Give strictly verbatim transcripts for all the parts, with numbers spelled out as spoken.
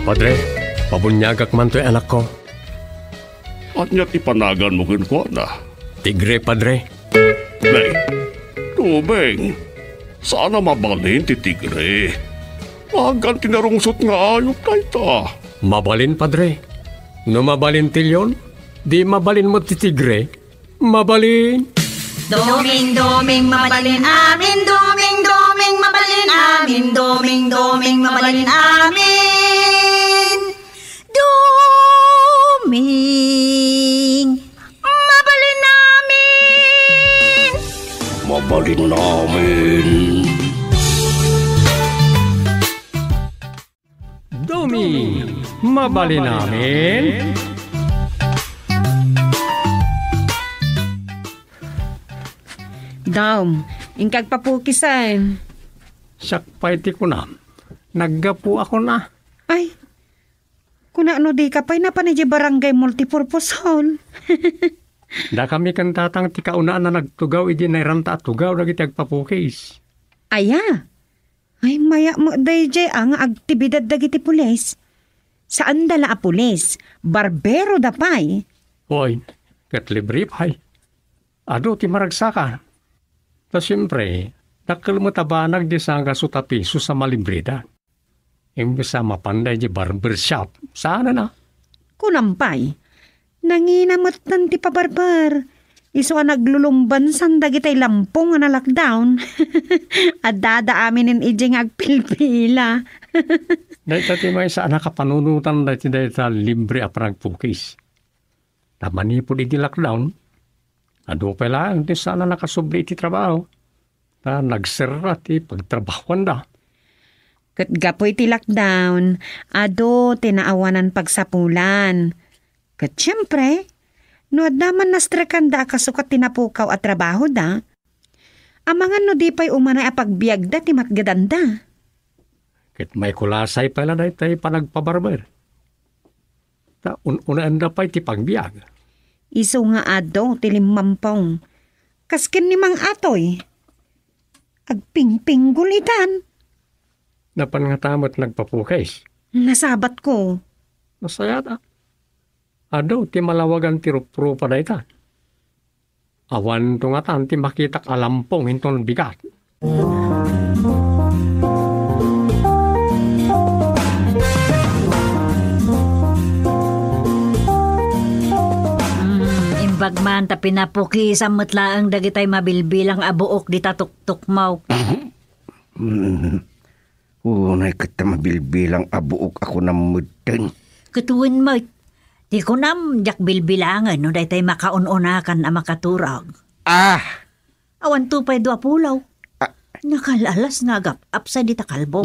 Padre, pabuniagak man toy anakko. Ania ti panaganmo kenkuana? Tigre, Padre. Nay, Doming, saan a mabalin ti tigre. Nagan ti narungsot nga ayup dayta. Mabalin, Padre. No mabalin ti leon, di mabalin met ti tigre. Mabalin. Doming, Doming, mabalin amin. Doming, Doming, mabalin amin. Doming, Doming, mabalin amin. Doming, mabalin amin. Mabalin amin. Doming, mabalin amin. Dom, inkag papukisan. Siak pay ti kunam, naggapu ako na. Ay, kuna no di ka pay napan idiay barangay multipurpose hall. Dakami ken tatang ti kaunaan a nagtugaw idi nairanta a tugaw dagiti agpapukis. Aya? Ay, maya met daydiay a nga agtibidad dagiti pulis. Saanda la a pulis, barbero da pay. Oy, ket libre pay. Adu ti maragsaka. Ta siempre, dakkel met a banag di sangasu ta pisos a malibreda. Imbes a mapanda idiay barber shop, saan a na? Kunam pay, nangina metten ti pabarber. Isu a naglulumbansan dagitay lampong a na-lockdown. Addada aminen idiay nga agpilpila. Dayta ti maysa a nakapanunotan dayta, dayta libre a panagpukis. Ta manipud idi lockdown, adu pay laeng ti saan a nakasubli iti trabaho, ta nagserra ti pagtrabahoanda. Ket gapu iti lockdown, adu ti naawanan pagsapulan. Ket siempre, no adda man nastrekanda a kasukat ti napukaw a trabahoda, amangan no di pay umanay a pagbiagda ti matgedanda. Ket maikulasay pay la daytay panagpabarber. Ta un-unaenda pay ti pagbiag. Isu nga adu ti limmampong. Kas ken ni Mang Atoy. Agpingpinggol itan. Napan ngata met nagpapukis? Nasabatko. Nasayaat. Adu ti malawagan ti ruprupa dayta. Awanto ngatan ti makitak a lampong inton bigat. Mm, imbag man ta pinapukisan met laeng dagitay mabilbilang a buok dita tuktukmo. Mm. Unay ket ta mabilbilang a buok a kunam metten. Ket wen met, ti kunam, diak bilbilangen no daytay makaun-unakan a makaturog. Ah! Awanto pay dua pulaw. Ah. Nakal-alas nga agap-apsay dita kalbo.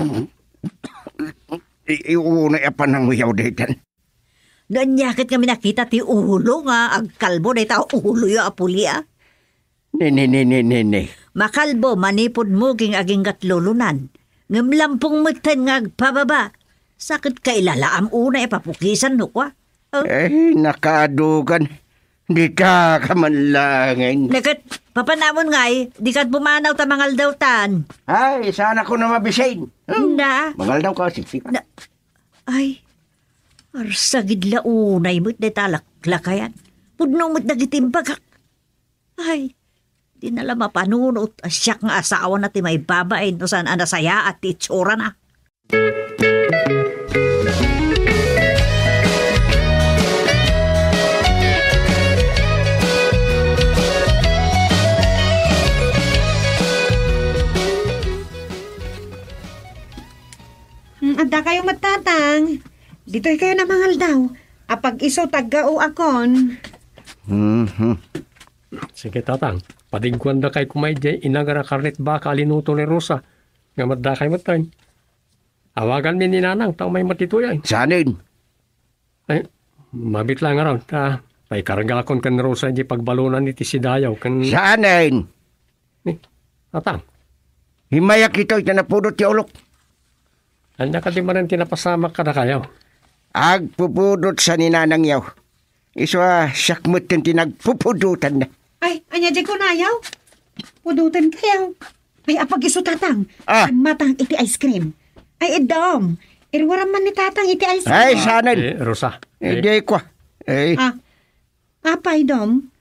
I-, i-, unay a pananguyawda itan. No ania ket nga minakita ti ulo nga agkalbo dayta uloyo a puli, a? Ne, ne, ne, ne, ne, ne. Makalbo manipud muging agingga't lulunan. Ngem lampong metten nga agpababa. Sa ket kailalaam unay a papukisan no kua. Oh. Ay, nakaadugan. Dita ka man laengen. Ne ket, papanamon ngay, dika pumanaw ta mangaldawtan. Ay, saan a kuna mabisin. Hmm? Na? Mangaldawka, siksik. Na, ay, arsagid la unay met dayta laklakayan. Pudno met dagiti imbagak. Ay, di na la mapanunot a siak nga asawana ti maibabain no saan a nasayaat ti itsurana. Hmm, adda kayo met, Tatang. Ditoy kayo na mangaldaw. Apag iso, taggaoakon. Mhm. Sige, Tatang. Padigguanda kay kumay diay inagar a karnet baka a linuto ni Rosa. Nga madda kay met, tay. Awaganmi ni Nanang, ta umay met ditoy, ay. Saanen? Ay, mabit lang aron, ta, paikargakon ken Rosa di pagbalonan iti sidayaw, ken Saanen? Ni, Tatang. Immayak itoy, ta napudot ti ulok. Ania kadi manen ti napasamak kadakayo? Agpupudot sa ni Nanangyo. Isu a siak metten ti nagpupudotanna. Ay, ania di kunayaw? Pudotan kayaw. Ay, apag isu, Tatang. Ah. Matang iti ice cream. Ay, idom. Iruaram man ni Tatang iti ice cream. Ay, sanay. Eh, Rosa. Eh, Eh. di ko. Eh. Ah, apay, Dom?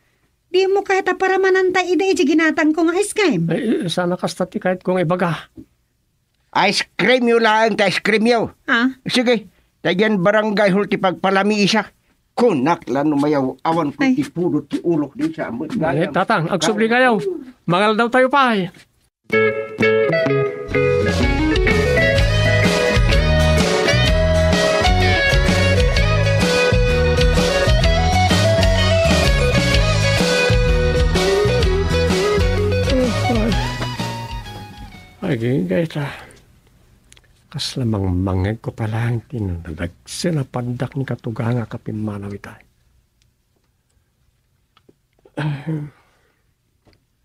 Dimo kayat a paramananta ida iti ginatangko nga ice cream? Eh, sana kasta ti kayatko nga ibaga. Ice cream yo laeng ti ice cream yo. Ah? Sige, ta diay barangay hall ti pagpalamiisa. Kunak la no mayaw-awan ko Ay. ti pudot ti ulok di sa amot Eh, gayam. Tatang, agsubli kayo. Mangaldaw tayo pa, eh. Agingga ita. Kasla mangmangngegko pa laeng ti nadagsen a paddak ni Katuganga a kapimmanaw ita.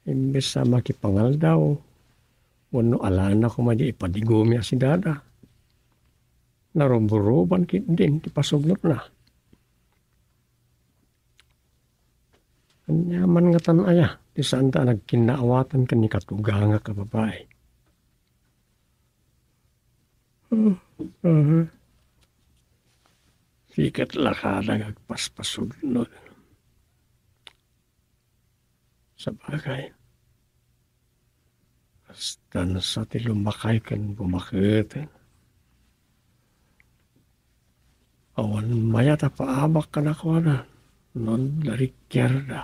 Imbes a makipangaldaw, wenno alana koma di ipadigumi a sidada, naruburuban ketdin ti pasubnotna. Ania man ngatan aya ti saanta a nagkinnaawatan ken ni Katuganga a babai? Sika la kada nga agpaspasudno. Sabagay, kasta sa ti lumakay ken bumaketen. Awan mayat a paabak kadakuada no adda rikiarda.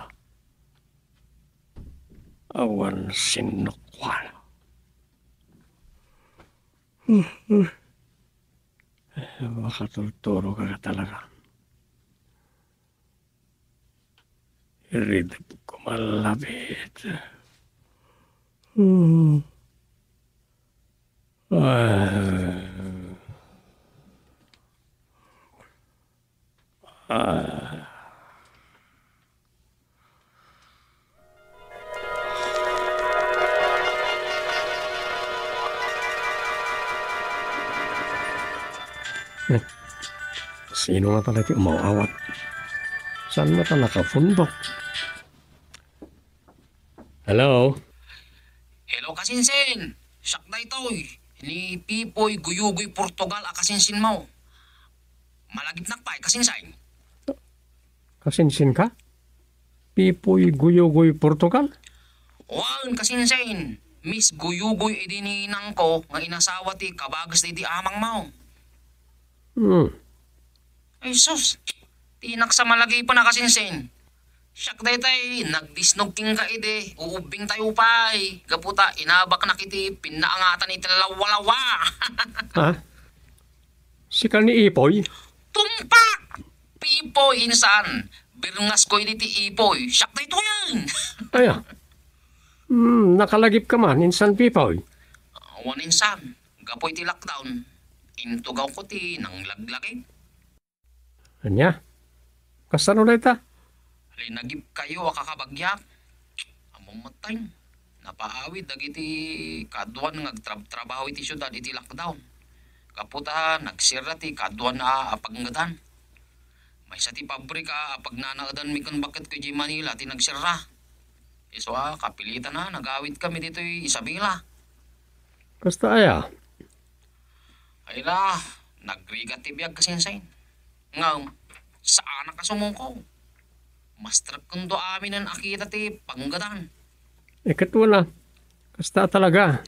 Awan sinno kuana. Makatultulog ka talaga. Iridep ko malabit. Hmm. Ah. Ah. Eh, sino nga pala ti umaw-awat? Saan mo ta nakapundok? Hello? Hello, kasinsin! Siak daytoy, ni Pipoy Guyugoy Portugal a kasinsinmo. Malagipnak pay, kasinsin. Kasinsin ka? Pipoy Guyugoy Portugal? Wen, kasinsin. Miss Guyugoy idi ni inangko nga inasawa ti kabagas daydi amangmo. Hmm. Ay, sus! Ti naksa malagipen a kasinsin. Siak daytay, nagdisnog kenka idi, uubbing tayo pay. Gapu ta, inabaknak iti pinnaangatan iti lawalawa. Ha? Sika ni Ipoy? Tumpak! Pipoy, insan. Birngasko idi ti Ipoy. Siak daytoyen. Aya. Hmm, nakalagip ka man, insan Pipoy? Awan, insan. Gapu iti lockdown, intugawko ti nanglaglagip. Ania? Kasano dayta? Linagipkayo a kakabagyak. Ammom metten, napaawid dagiti kaduan nga agtrabtrabaho iti siudad iti lockdown. Gapu ta nagserra ti kaduan a, a pagngatan. Maysa ti pabrika a pagnanaedanmi ken baketko idiay Manila ti nagserra. Isu a, kapilitan a, nagawidkami ditoy Isabela. Kasta aya? Ay la, nagrigat ti biag, kasinsin. Ngem, saanak a sumuko. Masterekkon do aminen a kita ti pangngatan. Eh, ket wala. Kasta talaga.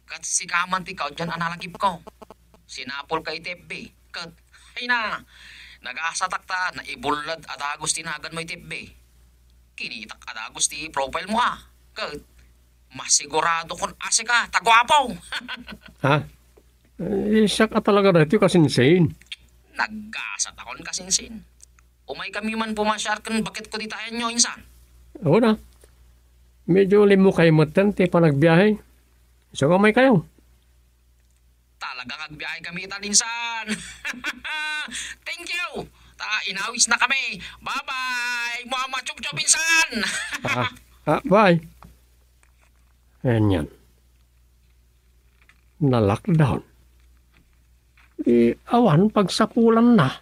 Ket sika man ti kaudyan a nalagipko. Sinapolka iti F B. Ket, ay na, nagasatak ta naibullad a dagus ti naganmo iti F B. Kinitak a dagus ti profile mo, a. Ket, masiguradokon a sika, ta guapo. Ha? Eh, siak a talaga daytoy, kasinsin. Naggasatakon, kasinsin. Umaykami man pumasiar ken baketko dita ayanyo, insan. Oo na. Medyo limmukay metten ti panagbiahe. Isu nga umaykayo. Talagang agbiahekami ita, insan. Thank you. Ta inawisnakami. Bye-bye. Mama Chop Chop, insan. Ah, ah, bye. Ayan yan. Na-lockdown. Di awan pagsapulanna.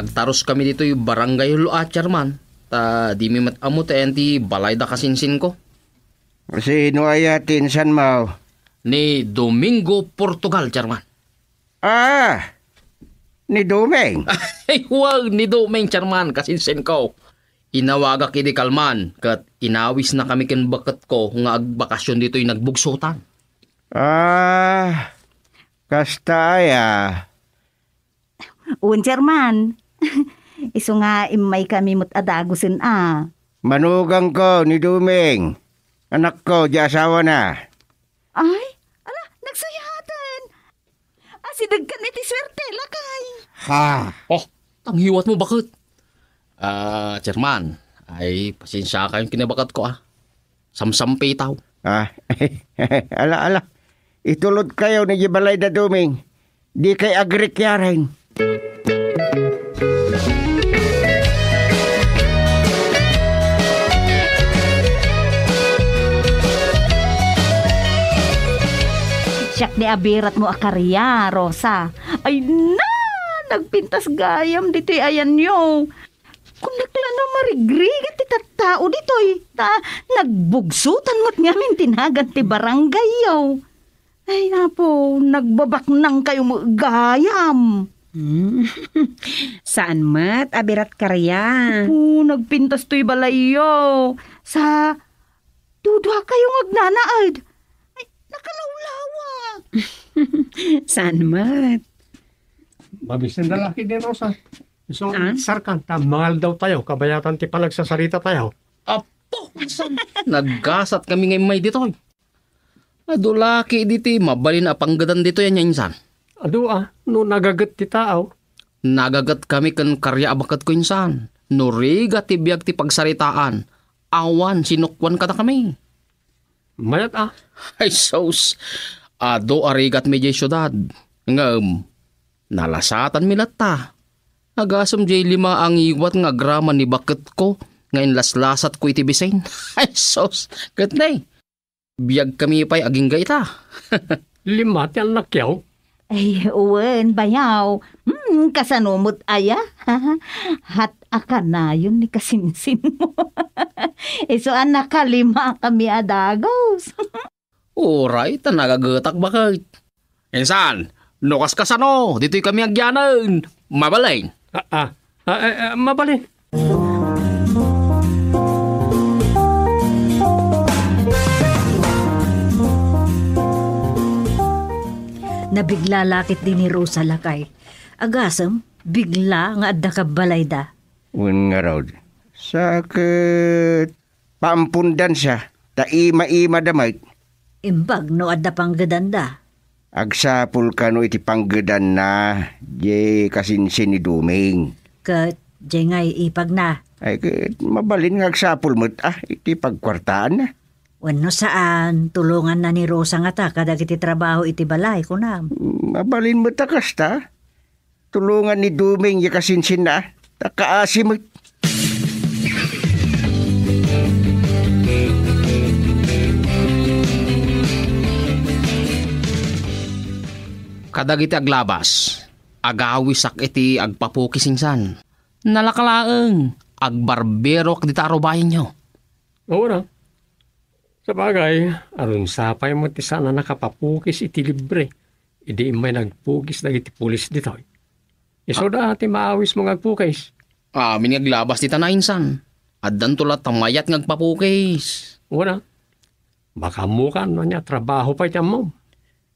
Taruskami ditoy Barangay Hul a, Chairman. Ta dimi met ammo ti ayan ti balayda kasinsinko. Sino aya ti insanmo? Ni Domingo Portugal, Chairman. Ah, ni Doming. Ay, wag ni Doming, Chairman, kasinsinko. Inawagak idi kalman, ket inawisnakami ken baketko nga agbakasyon ditoy nagbugsotan. Ah, kasta aya. Wen, Chairman. Isu nga immaykami met a dagusen a. Manugangko ni Doming. Anakko, di asawana. Ay, ala, nagsayaten. Asidegkan iti suerte, lakay. Ha? Oh, tanghiwat mo, baket. Ah, Chairman, ay, pasensia kayon kinabaketko, ah. Samsampitaw. Ah, ala, ala. Itulod kayo ni di balay da Doming. Di kay agrikyaren. Siak ni abirat mo a karya, Rosa. Ay na! Nagpintas gayam ditoy ayanyo. Kunak la no marigrigat ti tattao ditoy, ta nagbugsotan met ngamin ti nagan ti barangayyo. Ay, Apo, nagbabaknang kayo mo gayam. Hmm. Saan met, abirat karya? Apo, nagpintas toy balayyo. Sa, dudua kayo nga agnanaed. Ay, nakalawlawa. Saan met? Mabisen da laki din, Rosa. Isu nga Ah? sarkan, ta mangaldaw tayo, kabayatan ti panagsasarita tayo. Apo, insan, naggasat kami nga immay ditoy. Adu laki diti mabalin a panggedan ditoy a niya, insan. Adu a, no nagaget ti tao. Nagaget kami ken karya a baketko, insan. No rigat ti biag ti pagsaritaan, awan sinukuan kadakami. Mayat a. Ay, sus. Adu a rigatmi diay siudad. Ngem, nalasatanmi latta. Agasem diay lima a ngiwat nga agraman ni baketko nga inlaslasatko iti bisin. Ay, sus. Ket ne, biagkami pay agingga ita. Lima ti annakyo? Ay, wen, bayaw. Hmm, kasano met aya? Hat a kanayon ni kasinsinmo. Isu a nakalima kami a dagus. Uray, ta nagagetak baket. Insan, no kaskasano, ditoy kami agyanen. Mabalin. Ah, ah, ah, eh, eh, mabalin. Nabigla la ketdi ni Rosa, lakay. Agasem, bigla nga adda kabbalayda. Wen ngarud, sa ket paampondansa, ta ima-imada met. Imbag no adda panggedanda. Agsapul kano iti panggedanna, diay kasinsin ni Doming. Ket diay ngay ipagna. Ay, ket mabalin nga agsapul met, ah, iti pagkuartaanna. Wenno saan, tulonganna ni Rosa ngata kadagiti trabaho iti balay, kunam. Mabalin met a kasta. Tulongan ni Doming ya kasinsinna, ta kaasi met. Kadagiti aglabas, agawisak iti agpapukis insan. Nalaka laeng, agbarberoak dita a rubayenyo. Wen a. Sabagay, arusa pay met ti saan a nakapapukis iti libre, idi immay nagpukis dagiti pulis ditoy. Isuda ti maawismo nga agpukis. Amin nga aglabas dita, insan. Addanto latta mayat nga agpapukis. Wen a. Makaammokan no ania trabaho pay ti ammom.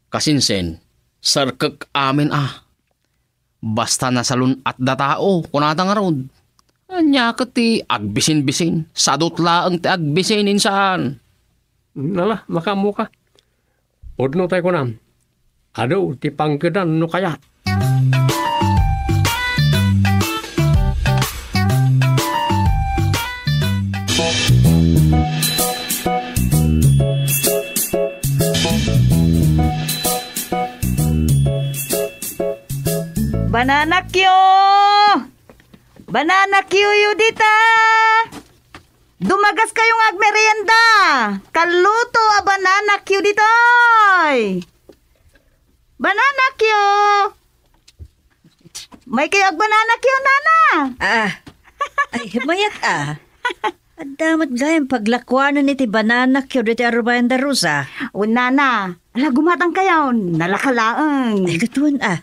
Kasinsin, serkek amin a. Basta nasalun-atda tao, kunata ngarud. Ania ket ti agbisinbisin? Sadut laeng ti agbisin, insan. Nala, makaammoka. Pudno tay kunam. Adu ti panggedan no kayat. Banana cue! Banana cue yu dita! Dumagas kayo nga agmerienda! Kalluto a banana cue ditoy! Banana cue! Mayat kayo agbananakyo, nana? Ah, ay, mayat, ah. Adda met gayam paglakuanan iti bananakyo ditoy a rubayan da Rosa. Wen, nana, ala, gumatang kayo, nalaka laeng. Ay, ket wen, ah.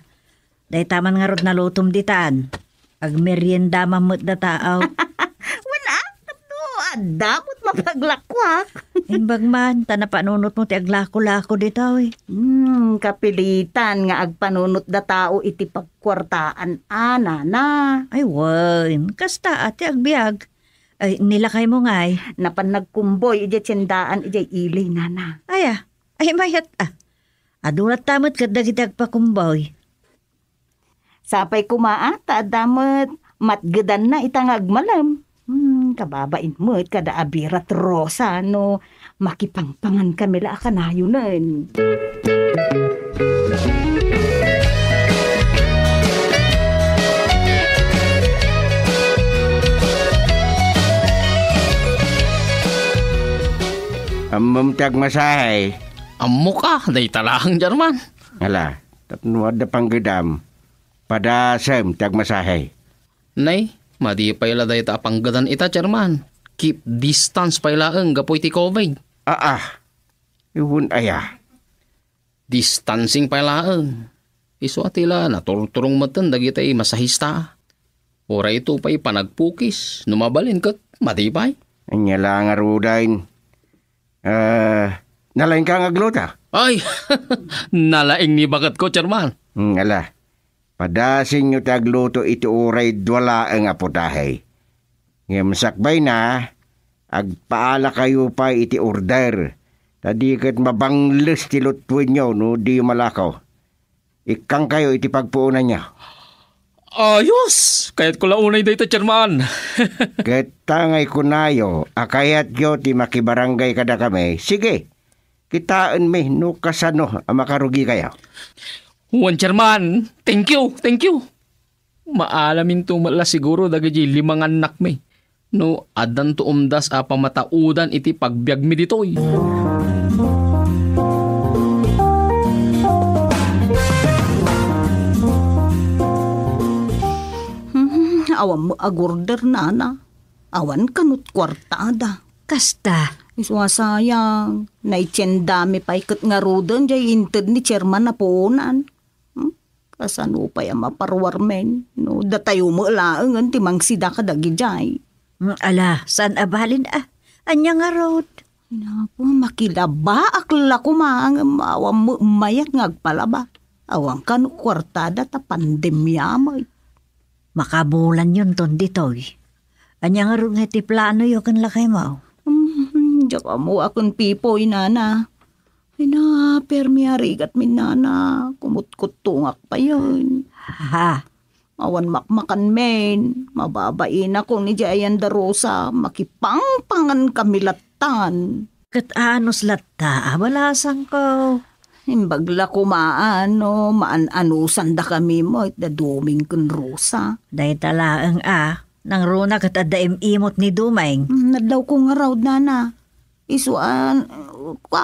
Dayta man ngarud nalutom ditan. Agmerienda man met dataw. Wen, ah, no, adda met mapaglakuak. Imbag man, ta napanunotmo ti aglaku-laku ditoy. Hmm, kapilitan nga agpanunot da tao iti pagkuartaan, a, nana. Ay, wen, kasta a ti agbiag. Ay, nilakaymo ngay? Napan nagkumboy idiay tiendaan idiay ili, nana. Ay, ah. Ay, mayat, ah. Adu latta met ket dagiti agpakumboy. Sapay koma a ta adda met matgedanna ita nga agmalem. Hmm, kababain met kada abirat Rosa no makipangpangan kami la a kanayonen. Ammom ti agmasahe? Ammok a, dayta laeng, Chairman. Ala, tapno adda panggedam, padasem ti agmasahe. Nay, madi pay la dayta a panggedan ita, Chairman. Keep distance pay laeng gapu iti covid. Aa, iwen aya? Distancing pay laeng. Isu a ti la naturturong metten dagiti masahista. Uray ito pay panagpukis, no mabalin ket madi pay. Ania la ngaruden? Ah, nalaingka nga agluto? Ay, nalaing ni baketko, Chairman. Hmm, ala. Padasenyo ti agluto iti uray dua laeng a putahe. Ngem sakbayna, agpaalakayo pay iti order, ta di ket mabangles ti lutwenyo no diyo malako. Ikkangkayo iti pagpuonanyo. Ayos! Kayatko la unay dayta, Chairman. Ket ta nga ikunayo a kayatyo ti makibarangay kadakami, sige, kitaenmi no kasano a makarugikayo. Wen, Chairman. Thank you, thank you. Maalaminto met la siguro dagiti lima nga annakmi no addanto umdas a pamataudan iti pagbiagmi ditoy. Hmm, awan met agorder, nana. Awan kano ti kuartada. Kasta. Isu a sayang, naitiendami pay ket ngaruden diay inted ni Chairman a puonan. Hmm? Kasano pay a maparuarmen no datayo met laengen ti mangsida kadagidiay? Hmm, ala, saan a balin a. Ania ngarud? Napo, makilabaak la koma ngem awan met mayat nga agpalaba. Awan kano kuartada ta pandemia met. Makabulanyon ton ditoy. Ania ngarud nga ti planoyo ken lakaymo? Hmm, diak ammo a ken Pipoy, nana. Ay na, permi a rigatmin, nana. Kumutkuttongak payen. Ha? Awan makmakanmin. Mababainakon idiay ayan da Rosa. Makipangpangan kami lattan. Ket anus latta a balasangko. Imbag la koma a no maan-anusandakami met da Doming ken Rosa. Dayta laeng a, nangruna ket adda im-imot ni Doming. Hmm, nadlawko ngarud, nana. Isu a, kua,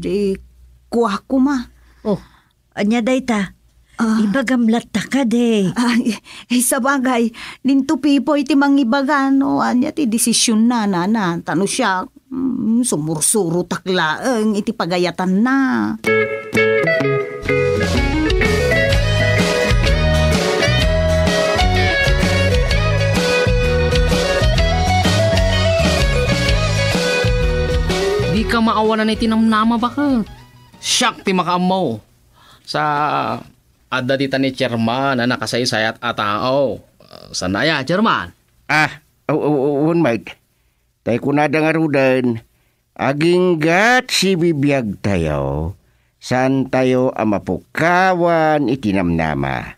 di, kua koma. Oh, ania dayta? Ah. Ibagam latta kadi. Ay, ay, sabagay, ninto Pipoy ti mangibaga no ania ti desisionna, nana. Ta no siak, mm, sumursurotak laeng iti pagayatanna. Dika maawanan iti namnama, baket. Siak ti makaammo. Sa adda dita ni Chairman a nakasaysayat a tao. Saan aya, Chairman? Ah, o, o, o, wen, Mike. Tay kunada ngaruden, aginggat sibibiagtayo, saantayo a mapukkawan iti namnama.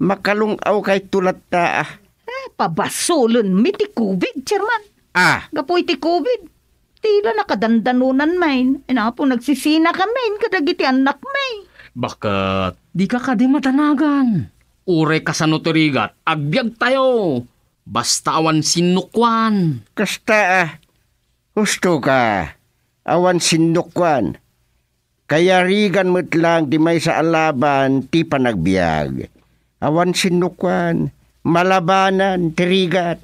Makalung-aw kayto latta, ah. Eh, pabasolenmi ti covid, Chairman. Ah. Gapu iti covid, ti la nakadandanunan main. Inapo nagsisina kami kadagiti annakmi. Baket, dika kadi madanagan. Uray kasano ti rigat, agbiagtayo. Basta awan sinnukoan. Kasta, ah. Husto ka. Awan sinnukoan. kayarigan met lang ti maysa a laban ti panagbiag. Awan sinnukoan, malabanan ti rigat.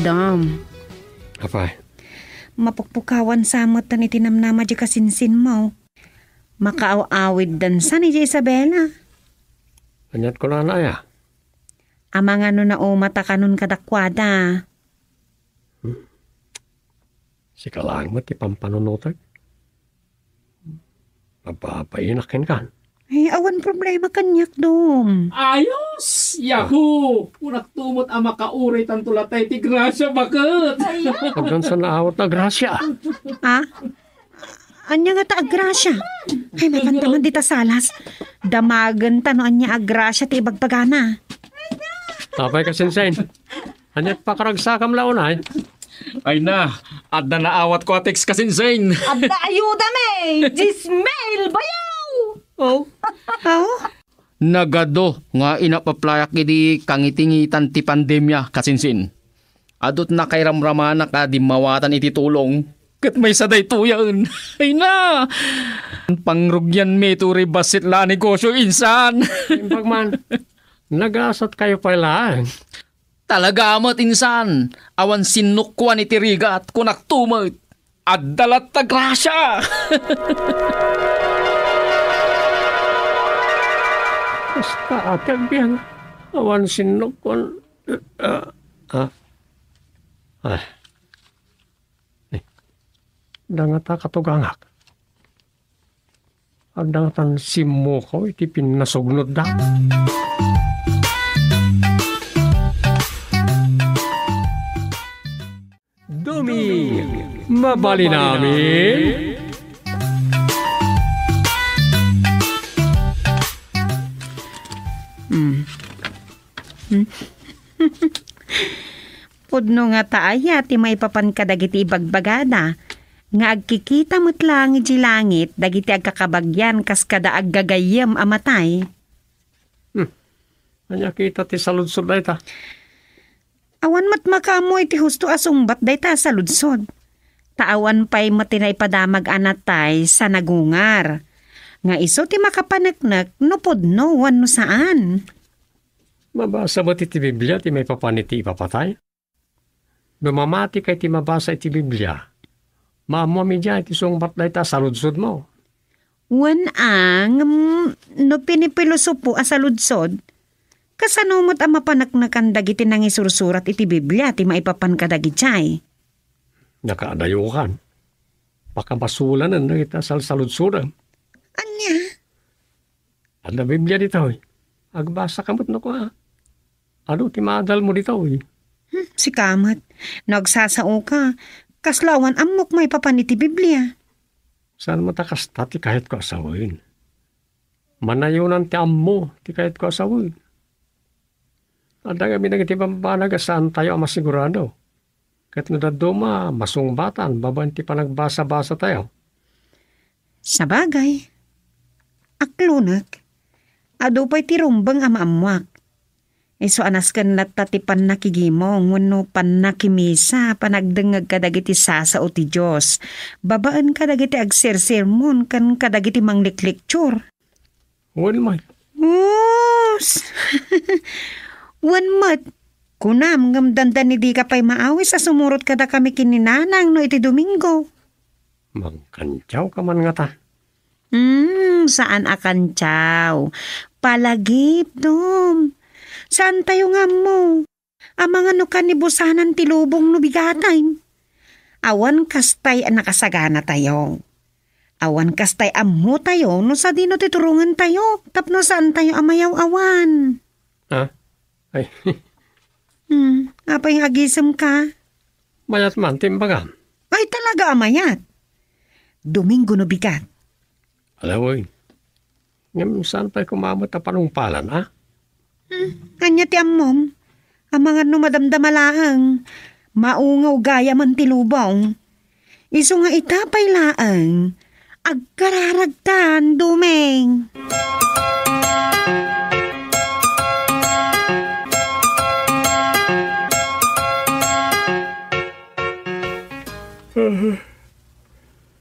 Dam. Apay? Mapukpukawan sa met iti namnama diay kasinsinmo. Makaaw-awiddan sa ni Isabela. Aniat kunana aya? Amangan no naumata kanon kadakuada. Hmm. Sika laeng met ti pampanunotek. Mapapainak kenka. Ay, awan problema kaniak, Dom. Ayos! Yahoo! Kunakto met a makauray tanto latay ti grasia baket. Ay, agdan sa naawat na grasia. Ah? Ania nga ta a grasia? Ay, mapanta man dita salas. Damagen ta no ania a grasia ti ibagbagana. Apay kasinsin. Ania ti pakaragsakam la unay? Ay na, adda naawatko a text kasinsin. Adda ayuda mi! Jismil! Bayaw! Oh. Oh? Nagadu nga inapaplayak idi kangitingitan ti pandemia, kasinsin. Adu ti nakairamramanak a dimmawatan iti tulong. Ket maysa daytoyen. Ay na! Pangrugianmi ti uray bassit la a negosio, insan. Imbag man, nagasatkayo pay laeng. Talaga met, insan, awan sinnukoan iti rigat, kunakto met. Adda latta grasia! Kasta a ti agbiag, awan sinnukoan, ah, ah, ah. Eh, dangata katugangak. Adda ngatan simmukaw iti pinnasugnodda. Duming, mabalin amin? Hmm. Hmm. Pudno ngata aya ti maipapan kadagiti ibagbagada nga agkikita met laeng idiay langit dagiti agkakabagian kas kada aggagayyem a matay? Hmm. Ania kita ti saludsod dayta? Awan met makaammo iti husto a sungbat dayta a saludsod. Ta awan pay met ti naipadamag a natay sa nagungar. Nga isu ti makapaneknek no pudno wenno saan. Mabasa met iti Biblia ti maipapan iti ipapatay? No mamati ka iti mabasa iti Biblia, maammoam idiay ti sungbat dayta a saludsodmo. Wen a, ngem no pinipilosopo a saludsod, kasano met a mapaneknekan dagiti nangisursurat iti Biblia ti maipapan kadagiti? Nakaadayokan. Pakabasolanen dagiti a salsaludsodem. Ania? Adda Biblia ditoy. Agbasa ka met no kua. Adu ti maadalmo ditoy? Hmm, sika met. No agsasaoka, kasla awan ammok maipapan iti Biblia. Saan met a kasta ti kayatko a sawen? Manayonan ti ammo ti kayatko a sawen. Adda ngamin dagiti bambanag a saantayo a masigurado. Ket no dadduma, masungbatan babaen ti panagbasa-basatayo. Sabagay, aklonek, adu pay ti rumbeng a maammoak. Isu a nasken latta ti pannakigimong wenno pannakimisa, panagdengngeg kadagiti sasao ti Dios, babaen kadagiti agsersermon ken kadagiti manglikliktior. Wen met. Us! Wen met. Kunam, ngem dandani dika pay maawis a sumurot kadakami ken ni Nanang no iti Domingo. Mangkantiawka man ngata. Hmm, saan a kantiaw. Palagip, Dom. Saantayo nga ammo. Amangan no kanibusanan ti lubong no bigatay. Awan kastay a nakasaganatayo. Awan kastay ammotayo no sadino ti turongentayo tapno saantayo a mayaw-awan. Ah? Ay. Hmm, apay nga agisemka? Mayat man ti imbagam. Ay, talaga a mayat. Domingo no bigat. Ala wen. Ngem saan pay koma met a panungpalan, a? Hmm, ania ti ammom? Amangan no madamdama laeng, maungaw gayamen ti lubong. Isu nga ita pay laeng, agkararagtan, Dumeng.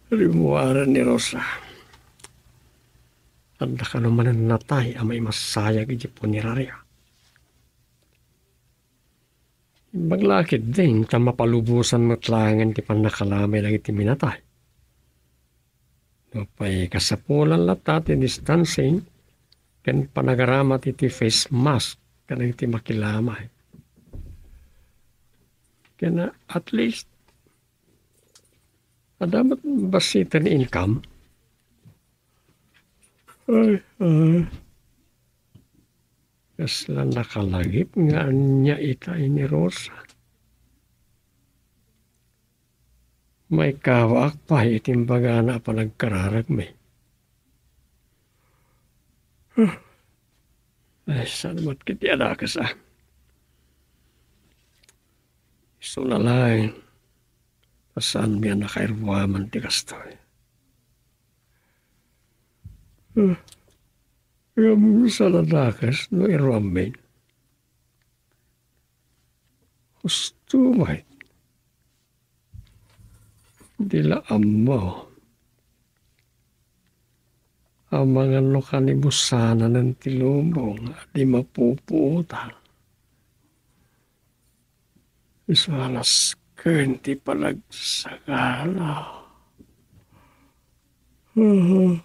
Rimmuaren ni Rosa. Adda kano manen natay a maimasayag iti punerarya. Imbag la ketdin ta mapalubosan met laengen ti pannakalamay dagiti minatay. Nupay kasapulan latta ti distancing ken panagaramat iti face mask kadagiti makilamay. Ken, ah, at least, adda met bassit ti income. Ay, ay. Kasla nakalagip nga ania ita ni Rosa. Maikawaak pay iti imbagana a panagkararagmi. Huh. Ay, saan met ketdi a dakes, a? Isuna laeng a saanmi a nakairuaman ti kastoy. Huh. Ngem saan a dakes no iruammin? Husto met. Di la ammo. Amangan no kanibusananen ti lubong a di mapupuotan. Isu a nasken ti panagsagana. Ay.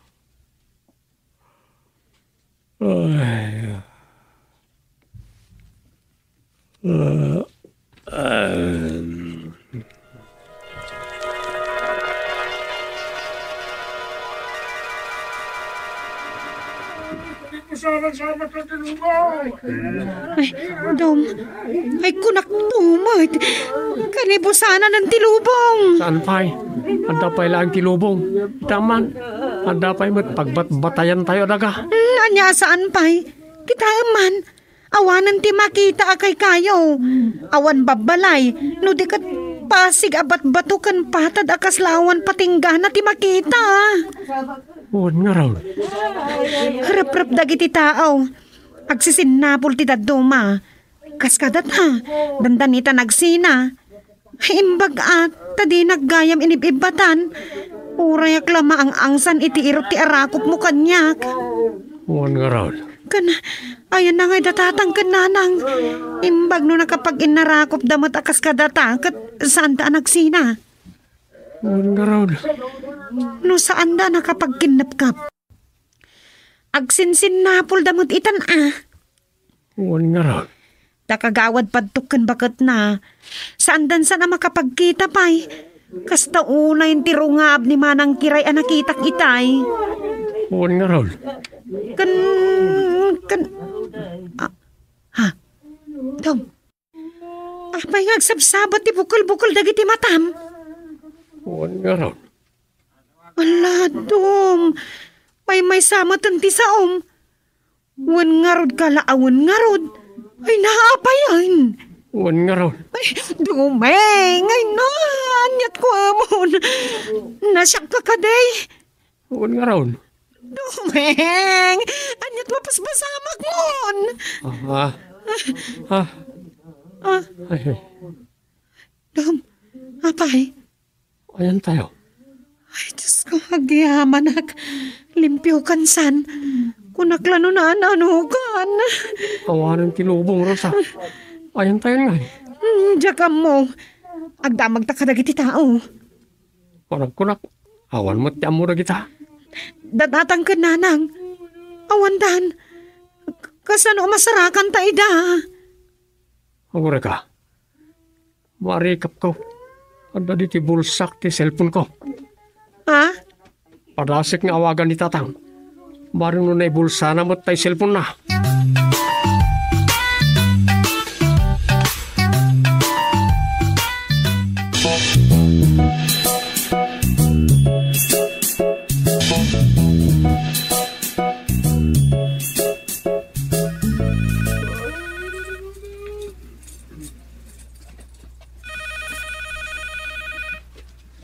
Ah, ah. Ay, Dom. Ay, kunak met. Kanibusananen ti lubong. Saan pay? Adda pay laeng ti lubong. Ita man, adda pay met pagbatbatayantayo a daga. Hmm, ania a saan pay? Kitaem man. Awanen ti makita a kaykayo. Awan babbalay, no di ket pasig a batbato ken patad a kasla awan patinggana ti makita. Wen ngarud. Reprep dagiti tao. Agsisinnapol ti dadduma. Kas kadata, dandani ta nagsina. Imbag-at, ta dinak gayam inib-ibbatan. Urayak la maang-angsan iti irut ti arakopmo kaniak. Wen ngarud. Ken, ayanna ngay da tatang ken nanang. Imbag no nakapag-innarakopda met a kas kadata, ket saanda a nagsina. Wen ngarud. No saanda a nakapagkinnepkep. Agsinsinnapolda met itan a. Wen ngarud. Ta kagawad padtok ken baketna, saandan san a makapagkita pay. Kasta unayen ti rungab ni Manang Kiray a nakitak itay. Wen ngarud. Ken, ken, ah, ha? Dom, apay nga agsabsabat ti bukel-bukel dagiti matam? Wen ngarud. Ala, Dom, maymaysa met ti saom. Wen ngarud ka la a wen ngarud. Ay, naapayen. Wen ngarud. Ay, Domeng, ay na, aniat kuamon. Nasiak ka kadi. Wen ngarud. Domeng, aniat mapaspasamak mon. Ah, ah. Ah. Ah. Ay, ay. Dom, apay? Ayantayo. Ay, Diyos ko, agyamanak. Limpiokan san. Kunak la no naan-anokan. Awanen ti lubong, Rosa. Ayantayo ngay. Hmm, diak ammo. Agdamagta kadagiti tao. Kunak, kunak. Awan met ti ammo dagita. Dadatang ken nanang. Awandan. Kasano a masarakanta ida? Agurayka. Marikapko. Adda diti bulsak ti cellphone-ko. Ha? Padasek nga awagan ni Tatang. Bareng no naibulsana met tay cellphone-na.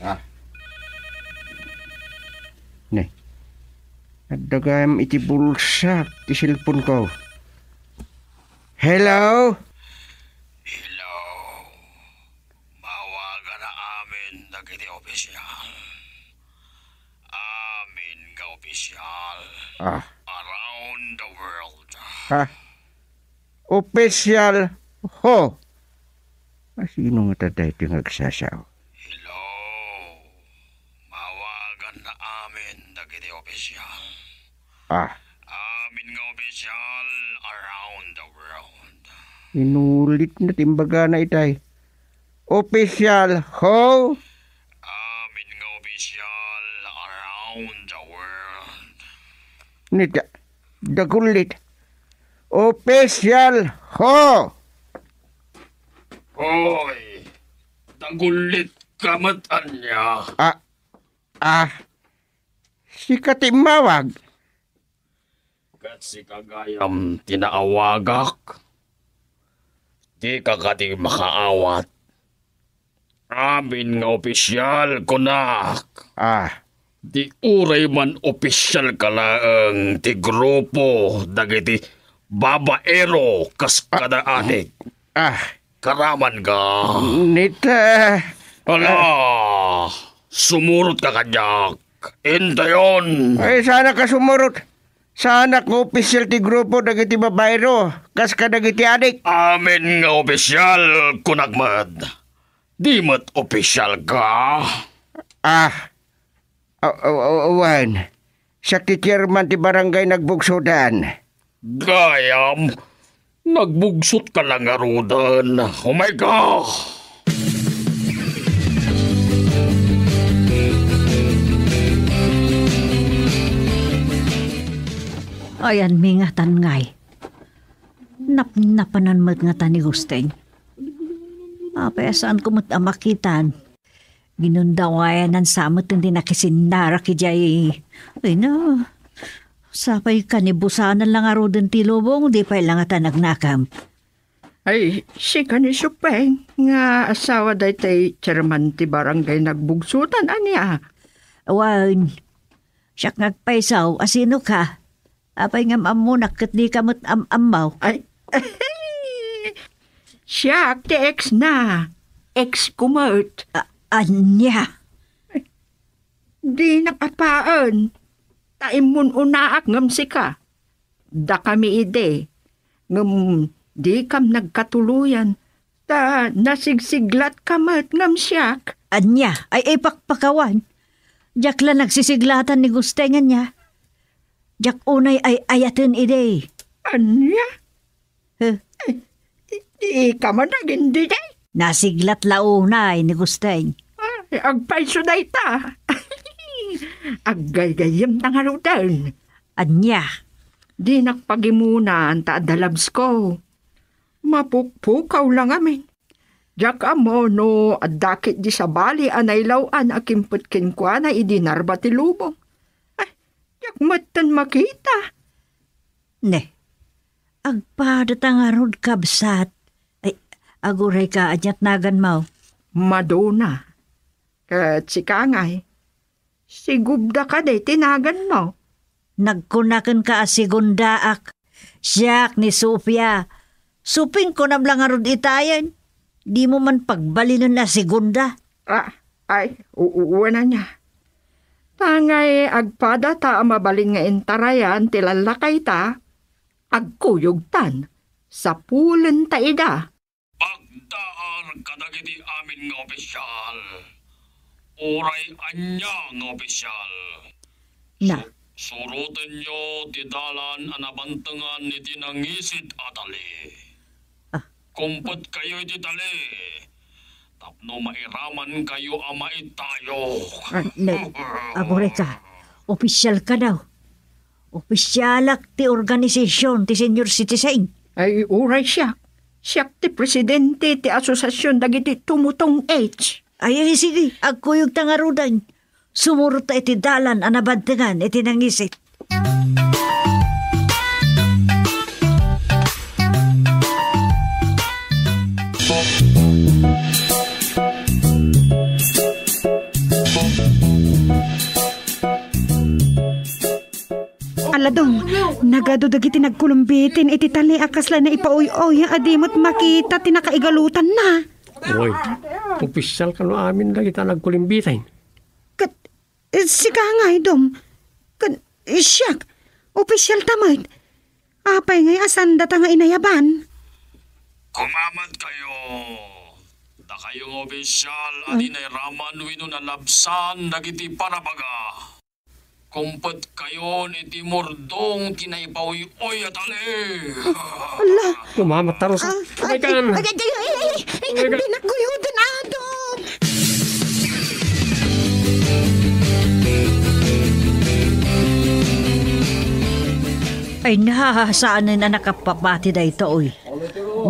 Ah. Ne. Adda gayam iti bulsak ti cellphone-ko. Hello? Hello. Mawagan amin dagiti opisyal. Opisyal. Amin nga opisyal. Ah. Around the world. Ha? Opisyal ho. A, sino ngata daytoy nga agsasao? Hello. Mawagan na amin dagiti opisyal. Ah. Amin nga opisyal around the world. Inulit na ti imbagana itay. Opisyal ho? Amin nga opisyal around the world. Nita, dagullit. Opisyal ho! Hoy, dagullit ka met ania? Ah, ah, sika ti immawag? Ket sika gayam ti naawagak? Dika kadi makaawat. Amin nga opisyal, kunak. Ah. Di uray man opisyal ka laeng ti grupo dagiti babaero kas kada adik. Ah. Karaman ka. Nita. Ala, sumurot ka kadiak. Intayon. Ay, saanak a sumurot. Saanak nga opisyal ti grupo dagiti babaero, kas kadagiti adik. Amin nga opisyal, kunak met. Di met opisyal ka? Ah, a-, a-, a-, awan. Siak ti chairman ti barangay Nagbugsutan. Gayam, nagbugsotka la ngaruden. Umayka! Ayanmi ngatan ngay. Napnapanan met ngata ni Gusteng. Apay a saanko met a makitan? Ginundawayanan sa met ti nakisinnarak idiay. Ay na, sapay kanibusanan la ngaruden ti lubong, di pay la ngata nagnakam. Ay, sika ni Supeng nga asawa daytoy chairman ti barangay Nagbugsutan, ania? Wen, siak nga agpayso, a sino ka? Apay ngem ammonak ket dika met am-ammo? Ay, siak ti ex na. Ex ko met. A-, ania? Dinak apaen, ta immun-unaak ngem sika. Dakami idi, ngem dikam nagkatuloyan, ta nasigsiglatka met ngem siak. Ania? Ay, ay, pakpakawan. Diak la nagsisiglatan ni Gusteng ania. Diak unay ay-ayaten idi. Ania? Huh? Ay, di, di ka man nagindidi? Nasiglat la unay ni Gusteng. Ay, agpayso dayta. Aggaygayyem ta ngaruden. Ania? Dinak pagimunan ta adda labsko. Mapukpukaw la ngamin. Diak ammo no adda ketdi sabali a nailaw-an a kimpet kenkuana idi narba ti lubong. Ay, diak metten makita. Ne, agpada ta ngarud, kabsat. Ay, agurayka, ania ti naganmo? Madona. Ket sika ngay, Sigubda kadi ti naganmo? Nagkuna kenka a Segundaak. Siak ni Sofia. Supeng kunam la ngarud itayen. Dimo man pagbalinen a Segunda. Ah, ay, u-, u-, uwan ania. Tangay agpada ta a mabalin nga intarayan ti lallakayta, agkuyogtan, sapulenta ida. Pagdaar kadagiti amin nga opisyal. Uray ania nga opisyal. Na. Su-, surotenyo ti dalan a nabantengan iti nangisit a tali. Ah. Kumpetkayo iti tali tapno mairamankayo a maitayo. Ah, ne, abureka. Opisyal ka daw. Opisyalak ti organisasyon ti senior citizen. Ay, uray siak. Siak ti presidente ti asosiasyon dagiti tumutong age. Ay, ay, sige, agkuyog ta ngaruden. Sumurot ta iti dalan a nabantengan iti nangisit. Aladong, nagadu dagiti nagkulumbitin iti tali a kasla naipaoy-oy a di met makita ti nakaigalutanna. Oy, opisyal kano amin dagita nagkulumbitin? Eh, sika ngay, Dom. Ken, eh, siak, opisyal ta met. Apay ngay a saan data nga inayaban? Kumamat kayo. Dakayo nga opisyal a Ah. di nairaman wenno nalabsan dagiti panabaga. Kumpetkayon iti murdong ti naipaoy-oy a tali. Ala! Kumamat ta, Rosa. Ah, Umay ay, kan. ay, ay, ay, ay, ay, ay, Umay kan. Di nakuyuden, Adong! Ay na, saanen a nakapapati daytoy.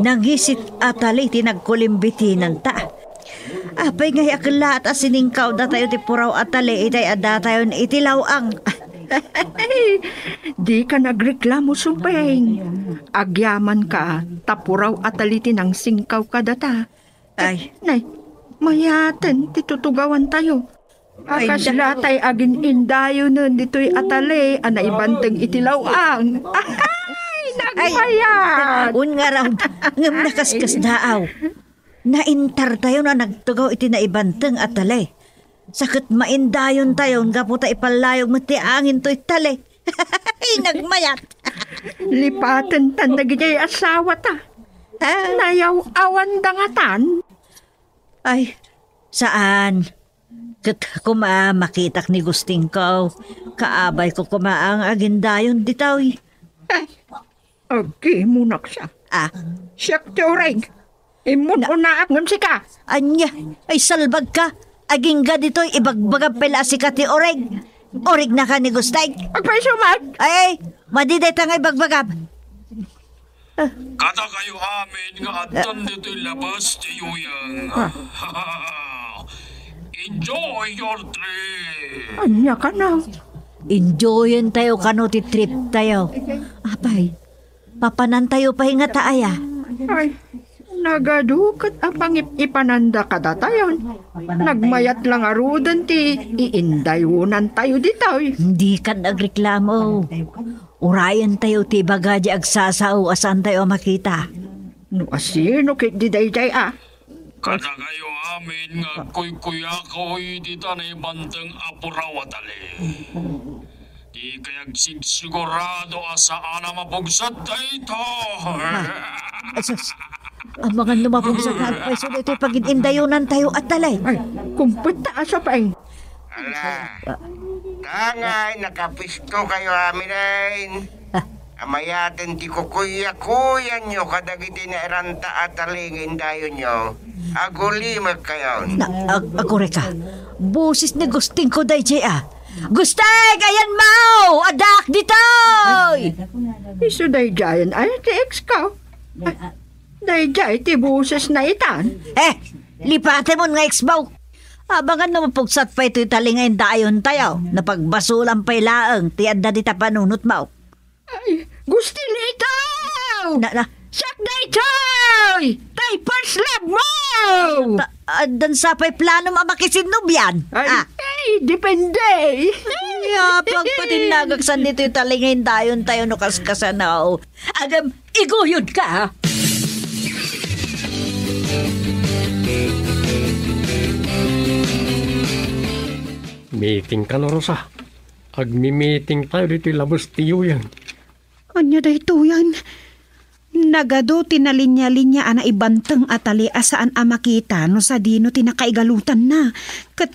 Nangisit a tali ti nagkulimbitinanta. Apay ngay a kellaat a siningkaw datayo ti puraw a tali itay addatayon iti law-ang? Dika nagreklamo, Supeng. Agyamanka, ta puraw a tali ti nangsingkaw kadata. Ay. Nay, mayaten ti tutugawantayo. Ay, Akasla tay agin-indayonen ditoy a tali a naibanteng iti law-ang. Ay, Ay, nagmayat! Un ngarud, ngem nakaskasdaaw. Naintartayon a nagtugaw iti naibanteng a tali. Sa ket maindayontayon gapu ta ipallayog met ti angin toy tali. Ay, nagmayat! Lipaten tan dagiti asawata. Ah. Nayaw-awanda ngatan. Ay, saan. Ket koma makitak ni Gustingko, kaabayko koma ang agindayon ditoy. Ay, agimunak sa. Ah. Siak ti urig. Immun unaak ngem sika. Anya, ay salbag ka. Agingga ditoy, ibagbagam pay la a sika ti urig. Urig na ka ni Gusting. Agpayso met. Ay, madi dayta nga ibagbagam. Kadakayo amin nga addan ditoy labas ti yuyeng. Ah. Enjoy your trip. Anya kana? Enjoyen tayo kano ti trip tayo. Apay, papanan tayo pay nga ta aya. Ay, nagadu ket apangip-ipananda kadatayon. Nagmayat la ngaruden ti iindayonan tayo ditoy. Dika nagreklamo. Urayen tayo ti ibaga di agsasao a saan tayo a makita. No asino ketdi daydiay a? Kadakayo amin nga agkuykuyakoy dita naibanteng a puraw a tali. Dikay agsigsigurado a saan a mapugsat dayta. Ah, ay, sus. Amangan no mapugsat nga agpayso daytoy pagin-indayonan tayo a tali. Ay, kumpet ta a sapay. Ala, tangay nakapisto kayo amin ay. Ah. Amayaten ti kukuyakuyanyo kadagiti nairanta a tali nga indayonyo. Agulimek kayon. Na, ag-, agureka. Boses ni Gustingko daydiay a. Gusting, ayan mo! Addaak ditoy! Isu daydiayen ay ti ex ko. Daydiay ti boses na itan. Eh, lipatemon nga ex mo. Abangan no mapugsat pay toy tali nga indayon tayo. Napagbasolan pay laeng ti adda dita panunot mo. Ay, Gustin ito! Na, na. Siak daytoy! Tay first love mo! Ta-, addan sa pay planom a makisinnubian? Ay, Ah. ay, depende. Ay, ah, pagpatinnagak san ditoy talingayin dayon tayo no kaskasano. Agam, iguyod ka, ha? Meeting kano, Rosa? Agmi-meeting tayo ditoy labas ti yuyeng. Ania daytoyen? Nagadu ti nalinya-linya a naibanteng a tali a saan a makita no sadino ti nakaigalutanna. Ket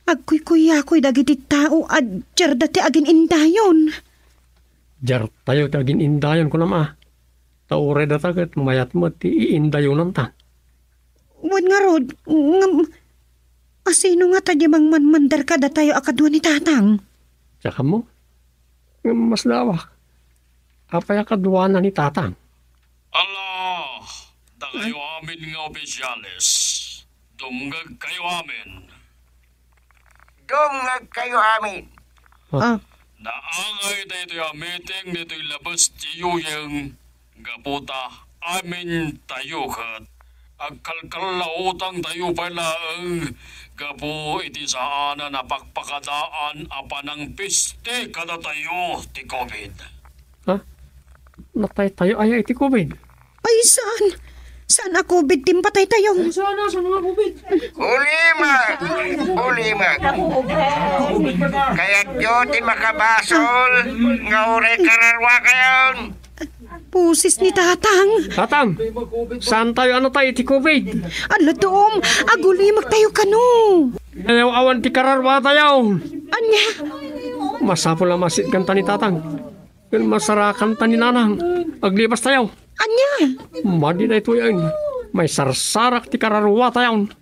agkuykuyakoy dagiti tao a diarda ti agin-indayon. Diartayo ti agin-indayon, kunam a. Ta uray data ket mayat met ti iindayonanta. Wen ngarud, ngem, asino ngata ti mangmanmandar kadatayo a kadua ni Tatang? Diak ammo. Ngem masdawak. Apay a kaduana ni Tatang? Ala, dakayo amin nga opisyales. Dumngegkayo amin. Dumngegkayo amin. Ah. Ah. Naangay daytoy a meeting ditoy labas ti yuyeng gapu ta amintayo ket agkalkallautangtayo pay laeng gapu iti saanan a pakpakadaan a panangpiste kadatayo ti covid. Ha? Nataytayo aya iti covid? Ay, saan? Tan a covid ti patay tayo. Ay, sana sa mga covid. Ulimek! Ulimek! Kayatyo ti makabasol nga uray kararua kayon? Boses ni Tatang. Tatang, saan tayo ano tayo iti covid? Ala, Dom, agulimek tayo kano. Ayaw awan ti kararua tayo. Anya? Masapul a masit kanta ni Tatang. Ken masarakan ta ni Nanang. Aglibas tayo. Ania? Madi daytoy ay maisarsarak ti kararua tayon.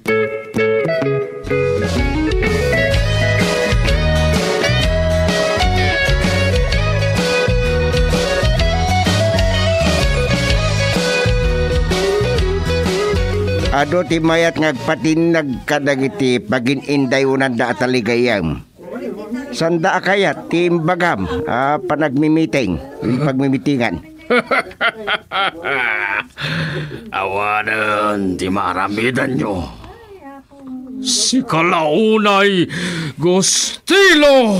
Adu ti mayat nga agpatinnag kadagiti pagin-indayonanda a taligayam. Sanda a kayat ti imbagam a panagmimiting, pagmimitingan. Awanen ti maaramidanyo. Sika la unay, Gustilo!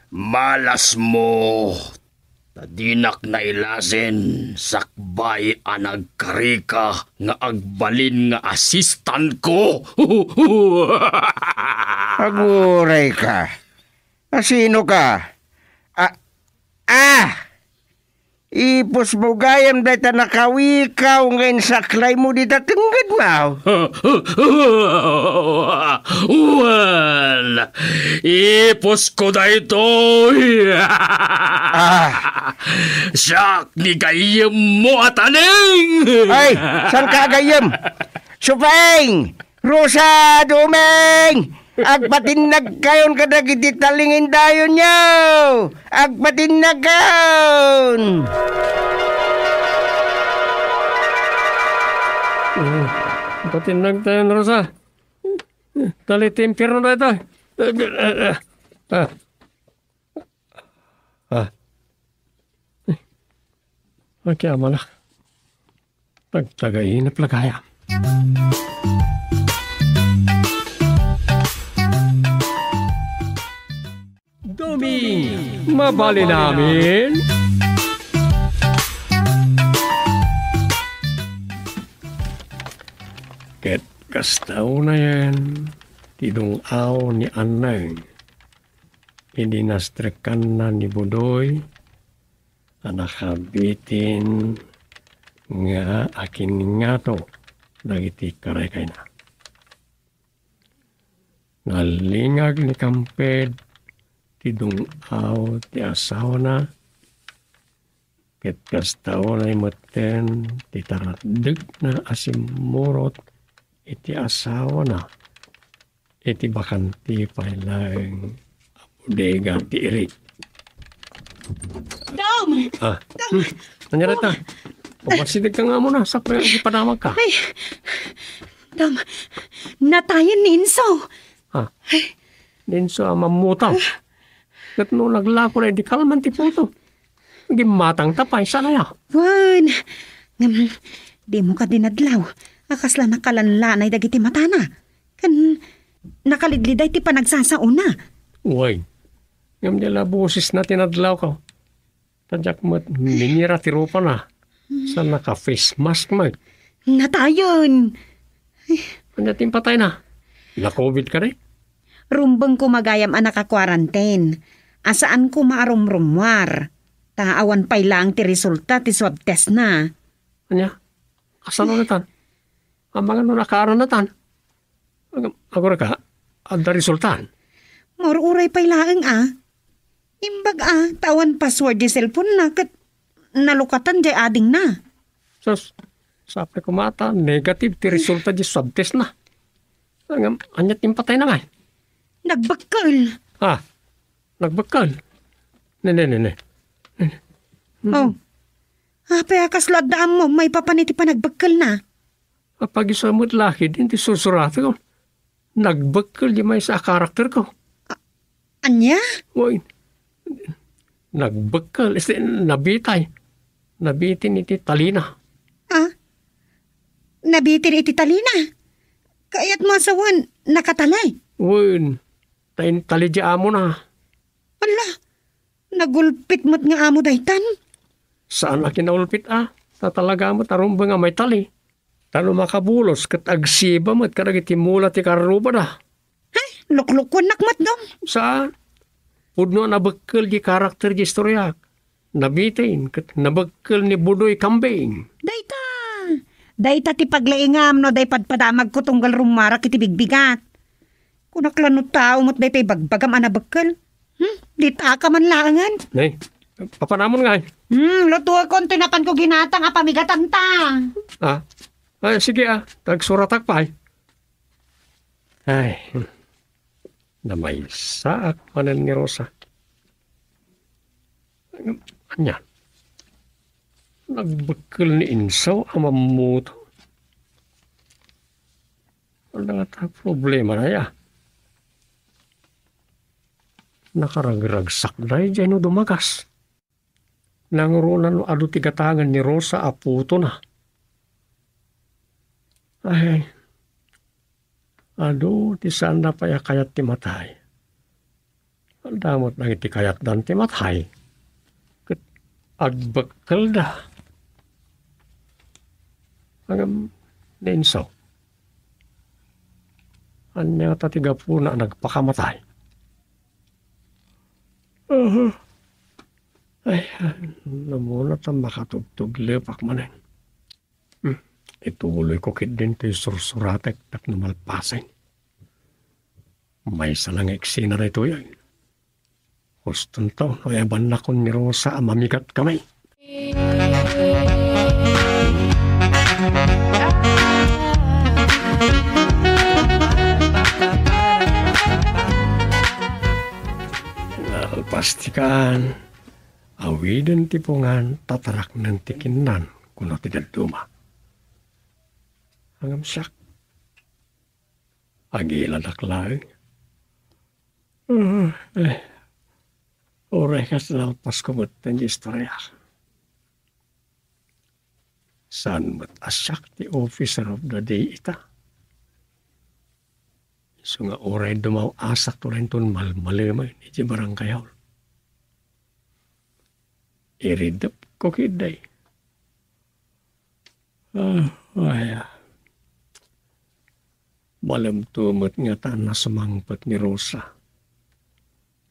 Malasmo, ta dinak nailasin sakbay a nagkarika nga agbalin nga assistantko. Aguray ka. Asino ka? A-, ah! Ipusmo gayam dayta nakawikaw nga insaklaymo dita tenggedmo. Wen, ipusko daytoy. Ah. Siak ni gayyemmo a taning. Ay, saan ka agayyem? Supeng! Rosa, Dumeng! Agpatinnagkayon kadagiti talingindayon niyo! Agpatinnagkayon! Mm, agpatinnagtayon, Rosa. Dali ti impierno dayta. Ah, ah, ah. Ah. Ay, akiamalak. Nagtagainep la gayam. Duming, mabalin amin. Ket kasta unayen ti dung-aw ni Anneng idi nastrekanna ni Budoy a nakabitin nga akinngato dagiti karaykayna. Nalingag ni Kamped ti dung-aw ti asawana, ket kasta unay metten ti taratdekna a simmurot iti asawana iti bakanti pay laeng a bodega ti irik. Dom! Ah. Dom! Hmm. Ania dayta? Umasideg ka nga muna, sapay nga ipadamag ka. Ay, Dom, natayen ni Inso. Ah. Ni Inso a mammutaw. Ket no naglako na, di kalman ti puto. Gimmatang ta pay, saan aya? Wen, ngem, dimo kadi nadlaw a kasla nakalanlanay dagiti matana. Ken nakalidliday ti panagsasaona. Wen, ngem di la bosesna ti nadlaw ko. Ta diak met minira ti rupana. Sa naka-face mask met. Natayen! Ania ti impatayna? Na-covid kadi? Rumbeng koma gayam a naka-quarantine, a saan koma a rumrummuar, ta awan pay laeng ti resulta ti swab testna. Ania? Kasano natan? Amangan no nakaarannatan? Ag-, agurayka, adda resultan? Maururay pay laeng a. Imbag a, ta awan password di cellphone-na ket nalukatan jay adingna. Sus, sapay koma ta negative ti resulta di swab test-na. Ngem, ania ti impatayna ngay? Nagbekkel. Ah, nagbekkel? Ne, ne, ne, ne. Ne, ne. Hmm. Oh. Apay a kasla adda ammo maipapan iti panagbekkelna? Apag-isu met la ketdin ti sursuratek. Nagbekkel di maysa a karakterko. A-, ania? Wen, nagbekkel, isu nabitay. Nabitin iti talina. Ah? Nabitin iti talina? Kayatmo a sawen, nakatalay? Wen, ta intali di amona. Ala, nagulpit met nga amo daytan? Saan a kinaulpit a. Ta talaga met a rumbeng a maitali. Ta no makabulos ket agsiba met kadagiti mula ti karrubada. Ay, luklukuennak met, Dong. Saan? Pudno a nabekkel di karakter di istoriak. Nabitin ket nabekkel ni Budoy Kambing. Dayta! Dayta ti paglaingam no adda padpadamagko tunggal rummarak iti bigbigat. Kunak la no tao met dayta ibagbagam a nabekkel. Hmm? Ditaka man laengen. Nay, papanamon ngay? Hmm, lutuekon ti napanko ginatang a pamigatanta. Ah? Ay, sige, ah. Tagsuratak pay. Ay, hmm. Namaysaak manen ni Rosa. Ania? Nagbekkel ni Insaw a mammuto. Ania ngata problemana, ya? Nakaragragsak daydiay no dumagas. Nangruna no adu ti gatangen ni Rosa a putona. Ay, adu ti saanna pay a kayat ti matay. Adda met dagiti kayatdan ti matay. Ket agbekkelda. Ngem ni Insaw, ania ngata ti gapuna a nagpakamatay? Aha. Ay, namuna ta makatugtuglepak manen. Hmm. Ituloyko ketdin toy sursuratek tapno malpasen. Maysa la nga eksena daytoy, ay. Hustonto no ebannakon ni Rosa a mamigatkami. Nalpas ti kaan, awiden ti pungan, tataraknen ti kinnan, kuno ti dadduma. Ngem siak, agiladak laeng. Ah, eh. Uray kas nalpasko met ti istorya. Saan met a siak ti officer of the day ita? Isu nga uray dumaw-asak to laeng ton malmalemen iti barangay hall. Iridepko ketdi. Ah, ay, ah. Malemto met ngata a sumangpet ni Rosa.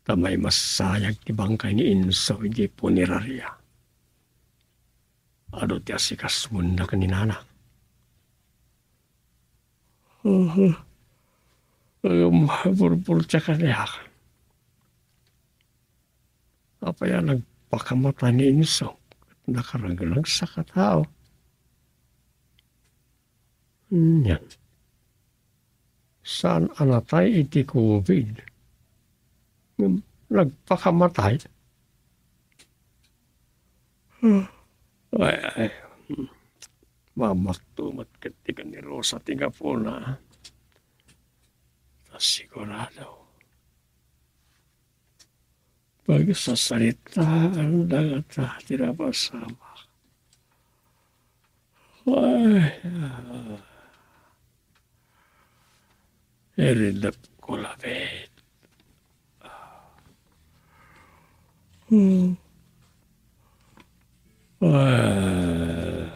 Ta maimassayag ti bangkay ni Insaw idiay punerarya. Adu ti asikasoenna ken ni Nana. Aha. Ngem, purpurtia kaniak. Apay a nagpakamatay ni Insaw ket nakaragragsak a tao? Ania? Saan a natay iti covid? Ngem nagpakamatay? Ay, ay. Mamakto met ketdi ken ni Rosa ti gapuna. Ta sigurado, pagsasaritaanda ngata ti napasamak. Ay, ah. Iridepko laeng. Hmm. Ah.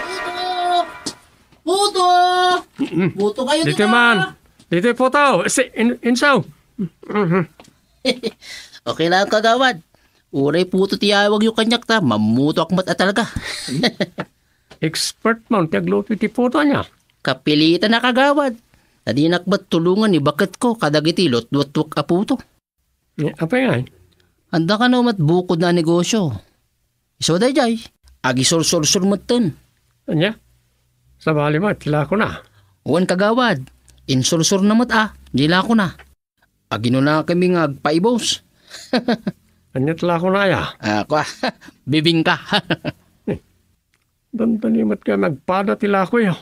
Puto! Puto! Mm-mm. Puto kayo dito, dito man. Dito, puto. Si In-, Insaw. Mm-hmm. Okay lang, kagawad. Uray puto ti awagyo kaniak ta, mammutoak met a talaga. Expert man ti agluto iti puto ania. Kapilitan a, kagawad. Ta dinak met tulongan ni baketko kadagiti lutlutuek a puto. Eh, apay ngay? Adda kano met bukodna a negosyo. Isu daydiay, agisursursor metten. Ania? Sabali met, ti lakona. Wen, kagawad. Insursurna met a, di lakona. Aginunakami nga agpaibus. Ania ti lakona aya? Ah, kua, bibingka. Dandani met nga agpada ti lakoyo.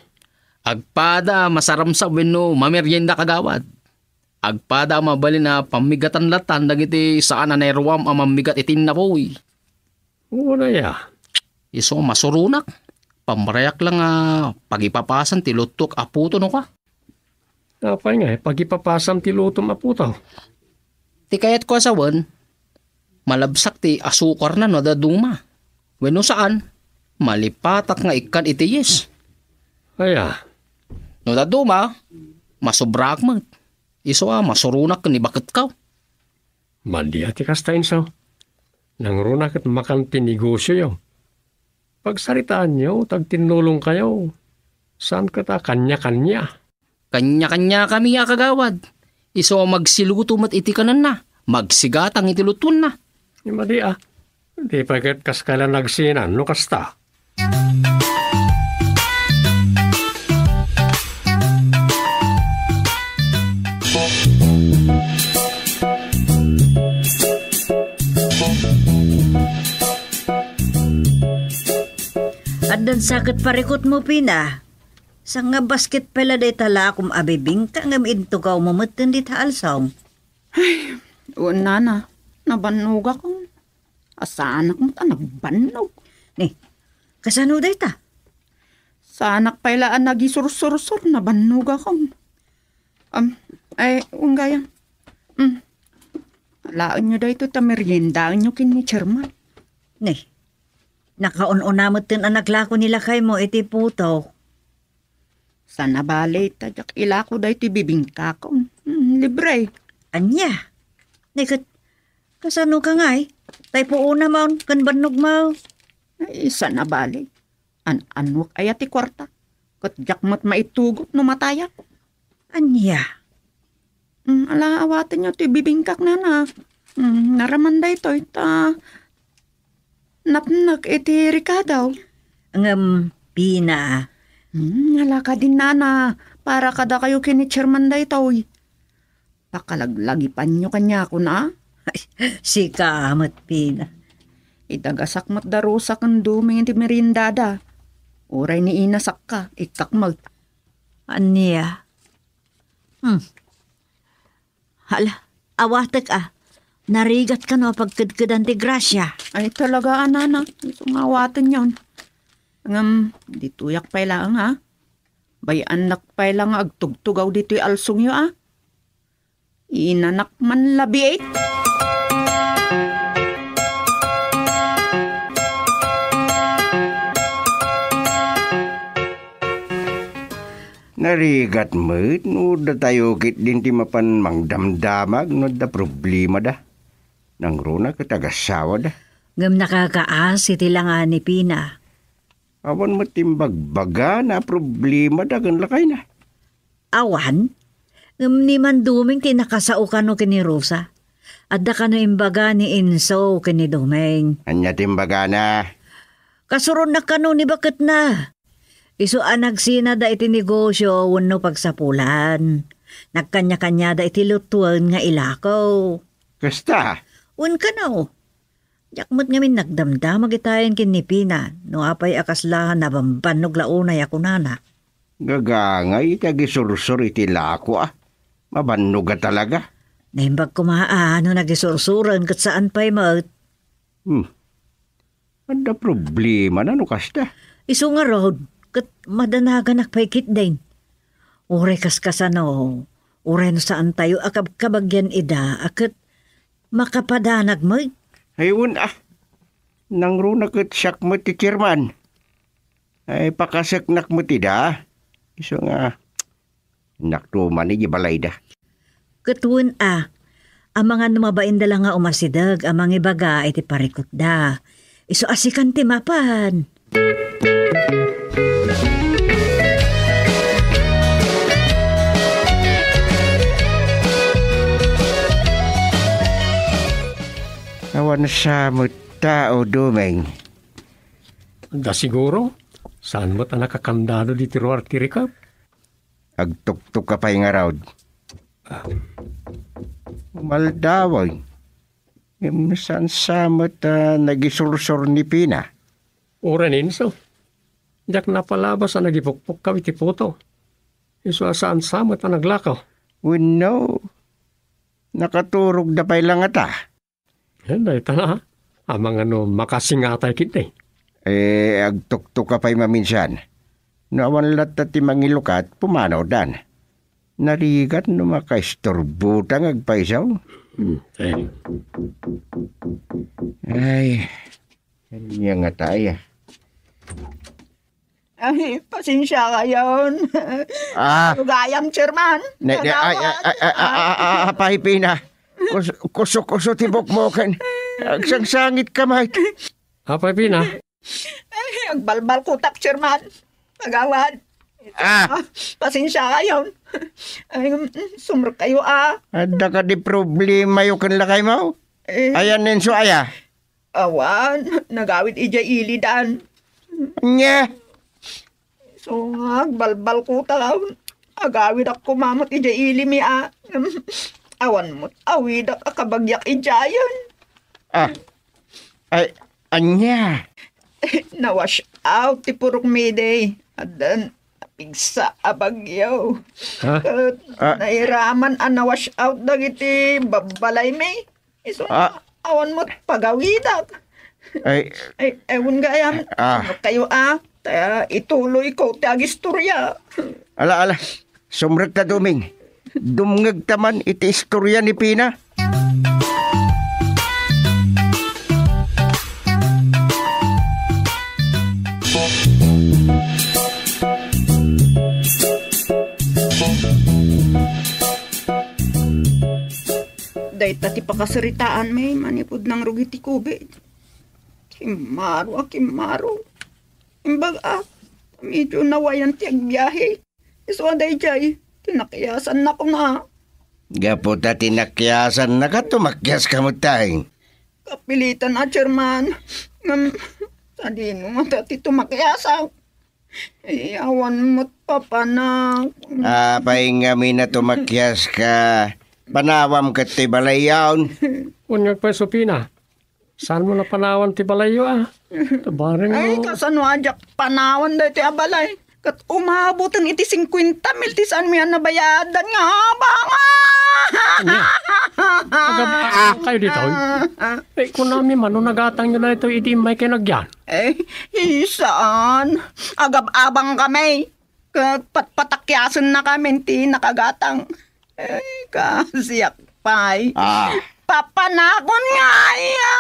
Agpada a masaramsam wenno mamerienda, kagawad. Agpada a mabalin a pammigatan latan dagiti saan a nairuam a mammigat iti innapuy. Wen aya? Isu a masuronak. Pamrayak la nga pagipapasam ti lutuek a puto no kua. Apay nga, eh, pagipapasam ti lutom a puto? Ti kayatko a sawen, malabsak ti asukarna no dadduma. Wenno saan, malipatak nga ikkan iti yes. Aya? No dadduma, masubraak met. Isu a, masuronak ken ni baketko. Madi a ti kasta, inso. Nangruna ket makan ti negosioyo. Pagsaritaanyo ta agtinnulongkayo. Saan ket a kanya-kanya. Kanya-kanyakami a kagawad. Isu a magsiluto met iti kanenna, magsigatang iti lutuenna. Madi a. Di pay ket kaskala nagsinan no kasta. Addan sa ket parikutmo, Pina. Sangabasket pay la dayta lakom a bibingka ngem intugawmo metten dita alsong. Ay, wen, nana, nabannogakon. Asanak met a nagbannog. Ni, kasano dayta? Saanak pay la a nagisursursor, nabannogakon. Am, ay, wen gayam. Mm. Alaenyo daytoy ta meriendaenyo ken ni Chairman. Ni, nakaun-una metten a naglako ni lakaymo iti puto. Saan a bale ta diak ilako daytoy bibingkakon. Mm, libre. Ania? Ni ket, kasano ka ngay? Tay puonamon ken bannogmo. Ay, saan a bale. An-annuak aya ti kuarta? Ket diak met maitugot no matayak. Ania? Mm, ala, awatenyo ti bibingkak, nana. Mm, naraman daytoy ta napnek iti rekado. Ngem, Pina. Mm, ala kadi, nana, para kadakayo ken ni Chairman daytoy. Pakalaglagipanyo kaniakon a? Ay, sika met, Pina. Idagasak met da Rosa ken Doming ti meriendada. Uray ni inasakka, ikkak met. Ania? Hmm. Hala, awatek a. Narigat kano a pagkedkedan ti grasia. Ay, talaga a, nana. Isu nga awatenyon. Ngem, ditoyak pay laeng a. Bay-annak pay la nga agtugtugaw ditoy alsongyo a. Inanak man labiit. Narigat met no datayo ketdin ti mapan mangdamdamag no adda problemada. Nangruna ket agasawada. Ngem nakakaasi ti langa ni Pina. Awan met imbagbagana a problemada ken lakayna. Awan? Ngem ni Mandoming ti nakasao kano ken ni Rosa. Adda kano imbaga ni Inso ken ni Doming. Ania ti imbagana? Kasuronnak kano ni baketna. Isu a nagsinada iti negosio wenno pagsapulan. Nagkanya-kanyada iti lutuen nga ilako. Kasta? Wen kano. Diak met ngamin nagdamdamag itayen ken ni Pina no apay a kasla nabambannog la unay a kunana. Gagangay iti agisursor iti lako a. Mabannog a talaga. Naimbag koma a no nagisursuren ket saan pay met. Hmm. Adda problemana no kasta. Isu ngarud, ket madanaganak pay ketdin. Uray kaskasano, uray no saantayo a kabkabagian ida, a ket makapadanag met. Ay, wen a. Nangruna ket siak met ti chairman. Ay, pakaseknak met ida. Isu nga, Naktuman idiay balayda. Ket wen a, amangan no mabainda la nga umasideg a mangibaga iti parikutda. Isu a sikan ti mapan. Awan sa met tao, Doming. Da siguro, saan met a nakakandado ditoy ruar ti rikep? Agtuktok ka pay ngarud. Umaldaway. Ngem saan sa met a nagisursor ni Pina? Uray ni Inso. Diak napalabas a nagipukpukkaw iti puto. Isu a saan sa met a naglako. Wenno, nakaturogda pay la ngata? Eh, dayta na, amangan no makasingatay ketdi. Eh, agtuktuka pay maminsan. No awan latta ti mangilukat, pumanawdan. Narigat no makaisturbota nga agpaisaw. Hmm, eh. Ay, ania ngata aya? Ay, pasensia kayon. Ah. Ano gayam, Chairman? Ne, ne, ay, ay, Kagawad. Ay, ay, ay, ay, ay, apay, Pina. Kus-, kuso-kuso ti bukmoken. Agsangsangit ka, Mike. Apay, Pina? Ay, agbalbalkutak, Chairman. Kagawad. Ah. Ah, pasensia kayon. Ay, mm, sumrek kayo, ah. Adda kadi problema yo ken lakaymo? Eh. Ayan, Nenso, aya? Awan, nagawid idiay ilidan. Nya? So, agbalbalkutak. Agawidak koma met idiay ili mi a. Awan met awidak a kabagiak idiayen. Ah. Ay, ania? Na-wash out ti purok mi idi. Addan napigsa a bagyo. Ha? Ket Ah. nairaman a na-wash out dagiti babbalay mi. Isu Ah. awan met pagawidak. Ay. Ay, ewan gayam. Ah. Ano kayo, ah? Ta ituloy ko ti agistorya. Ala, ala. Sumrekta, Doming. Dumngegta man iti istorya ni Pina. Dayta ti pakasaritaan mi manipud nangrugi ti covid. Kimmaro a kimmaro. Imbag a, medyo nawayan ti agbiahe. Isu a daydiay, ti nakiyasanna koma. Gapu ta ti nakiyasanna, tumakias ka met, tay. Kapilitan a, Chairman. Ngem, sadino ngata ti tumakiasak? Ay, awan met papanak. Apay ngamin a tumakias ka? Panawam ket ti balayyon. Wen nga pay, Sopina, saan mo napanawan ti balayyo, a? Tabareng Ay, no. Kasano a diak panawan daytoy a balay? Ket umaboten iti singkuenta mil ti saan mi a nabayadan nga abang. Ania? Agab-abang kayo ditoy? Eh, kunami man, no nagatangyo daytoy idi immay kayo nagyan? Eh, saan? Agab-abang kami. Ket patpatakiasen na kami ti nakagatang. Ay, kasiak pay. Ah. Papanakon nga aya.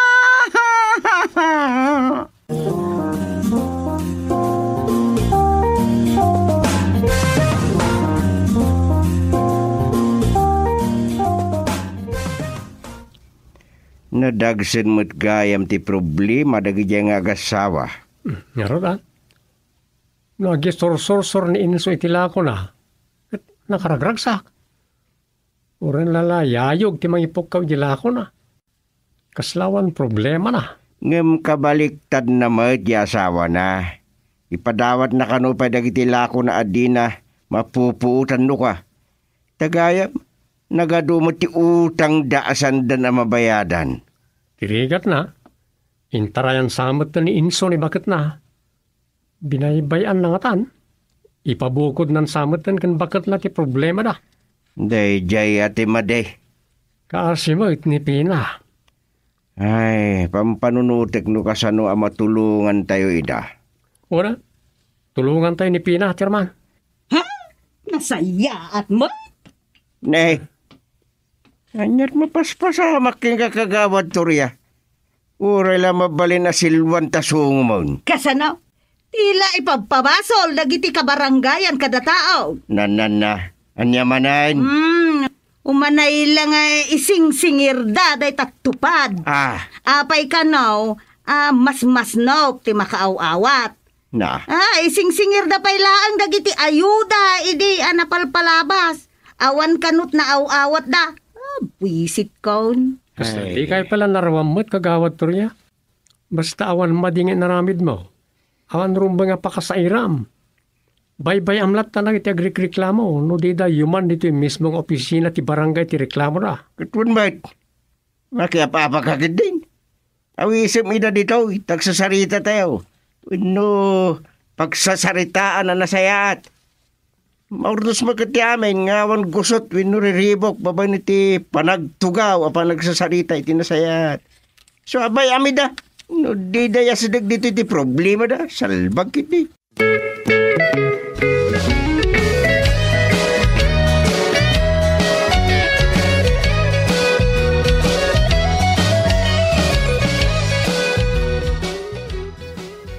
Nadagsen met gayam ti problema dagiti nga agassawa. Hmm, ngarud, a? No agisursursor ni Inso iti lakona, ket nakaragragsak. Uray la yayog ti mangipukkaw iti lakona. Kasla awan problemana. Ngem kabaliktadna met ti asawana. Ipadawatna kano pay dagiti lakona a dina mapupuotan no ka. Ta gayam, nagadu met ti utangda a saanda a mabayadan. Ti rigatna, intarayan sa met ni Inso ni baketna. Binaybay-anna ngatan. Ipabukodnan sa met ken baketna ti problemada. Daydiay a ti madi. Kaasi met ni Pina. Ay, pampanunotek no kasano a matulongantayo ida. Wen a, tulongantayo ni Pina, Chairman. Ha? Nasayaat mo? Ne. Ania't mapaspasamak kenka, Kagawad Toria? Uray la mabalin a silwan ta sungmon. Kasano? Ti la ipabpabasol dagiti kabarangayan kada tao. Nananna, ania manen? Hmm, umanay la nga isingsingirda dayta tupad. Ah. Apay kano, a, masmasnok ti makaaw-awat. Na. Ah, isingsingirda pay laeng dagiti ayuda idi a napalpalabas. Awan kanut naaw-awatda. Ah, buisitkon. Kasta Ay. Di kay pala narawan met, Kagawad Toria. Basta awan madi nga inaramidmo. Awan rumbeng a pakasairam. Baybay-am latta dagiti agrekreklamo no dida yuman ditoy mismo nga opisina ti barangay ti reklamo da. Ket wen met, makiap-apaka ketdin. Awisem ida ditoy, ta agsasaritatayo. Wenno pagsasaritaan a nasayaat. Maurnos met ket ti amin nga awan gusot wenno riribuk babaen iti panagtugaw a panagsasarita iti nasayaat. So, abay-am ida. No, dida asideg ditoy ti problemada, salbag ketdi.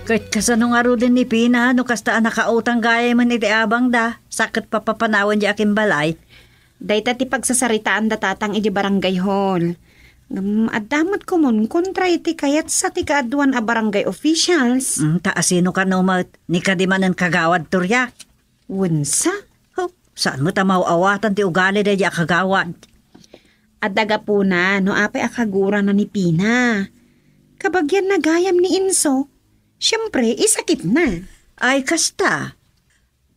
Ket kasano ngaruden ni Pina no kasta a nakautang gayam iti abangda, sa ket papapanawen diay akimbalay? Dayta ti pagsasaritaanda, tatang, iti barangay hall. Ngem adda met komon kontra iti kayatsa ti kaaduan a barangay officials. Mm, ta asino kano met, ni kadi manen Kagawad Toria? Wensa? Ho, saan met a maaw-awatan ti ugali daydi a kagawad? Adda gapuna no apay a kagurana ni Pina. Kabagianna gayam ni Inso, siempre, isakitna. Ay, kasta.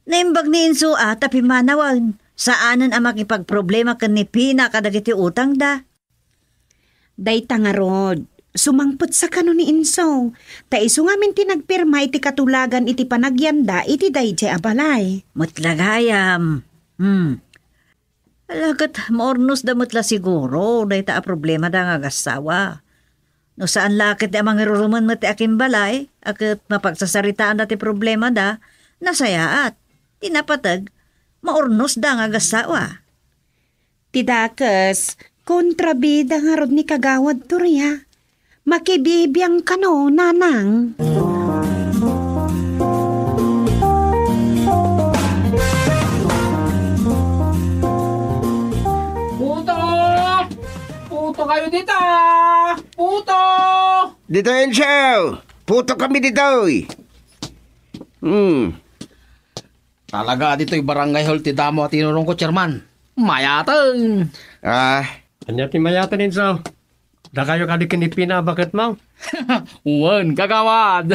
Naimbag ni Inso a ta pimmanawen. Saanen a makipagproblema ken ni Pina kadagiti utangda. Dayta ngarud, sumangpetsa kano ni Inso, ta isu ngamin ti nagpirma iti katulagan iti panagyanda iti daydiay a balay. Met la gayam. Hmm. Ala, ket maurnosda met la siguro dayta a problemada nga agassawa. No saan la ketdi a mangirurumen met ti akimbalay, a ket mapagsasaritaanda ti problemada, nasayaat. Ti napateg, maurnosda nga agassawa. Ti dakes, kontrabida ngarud ni Kagawad Toria. Makibibiang kano, nanang. Puto! Puto kayo dita! Puto! Ditoy, Encho! Puto kami ditoy! Hmm. Talaga, ditoy barangay hall ti damo a tinurongko, Chairman. Mayaten! Ah. Ania ti mayaten, Inso? Dakayo kadi ken ni Pina a baketmo? Wen, kagawad.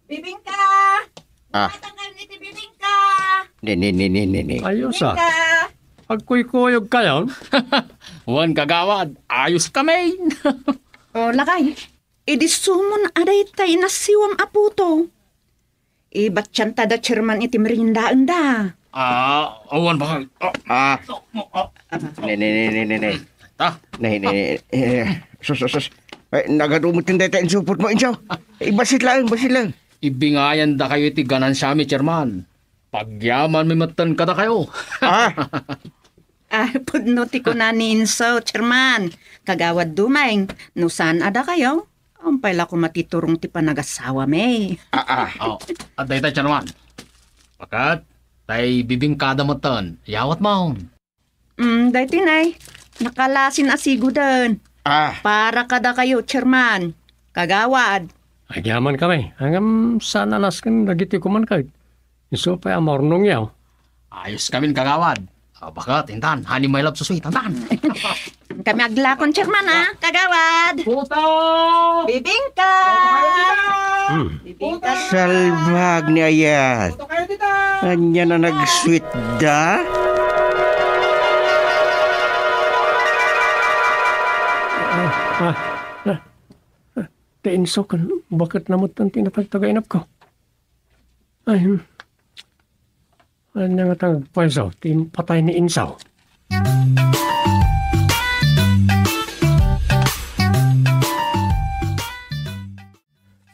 Bibingka! Ah. Matanggal ni ti bibingka! Ni, ni, ni, ni, ni, ni. Ayos, ah. Bibingka! Agkuykuyog kayo? Wen, kagawad. Ayos kami. O, lakay. Idi sumon a daytay nasiwam a puto. Ibatianta da Chairman iti meriendaenda. Ah, awan ba? Ah. Ah. Oh, oh, oh. Ne, ne, ne, ne, ne, ne. Ta. Ne, ne, ne, eh, sus, sus, sus. Ay, nagadu met dayta insupot mo, Inso. Ibasit lang, basit lang. Ibingayan da kayo iti ganansiami, Chairman. Pagyaman mi metten kada kayo. Ah. Ah, pudno ti kuna ni Inso, Chairman. Kagawad Dumeng, no saan a dakayo, umpay la koma ti turong ti panagasawami. Ah, ah. Oh, adda ita, Chairman. Pakat, tay bibingkada metten. Yawat maon. Mm, daytoy nay. Nakalasin a siguden. Ah. Para kada kayo, Chairman. Kagawad. Agyaman kami. Ngem saan a nasken dagiti kuman kayt. Isu pay a maurnongyo. Ayos kamin, kagawad. Ah, baket, intan. Honey, my love, susuy, tantan. Kami aglakon, Chairman, ah. Kagawad. Puto! Bibingka! Puto kayo, bibingka! Hmm. Bibingka. Salbag ni Ayat. Puto kayo, tita! Ania na nag-sweet da? Ah, ah, ah, ah. Ti Inso ken, baket na met ti natagtagainapko. Ay, hmm. Ania nga tagpayso ti impatay ni Inso?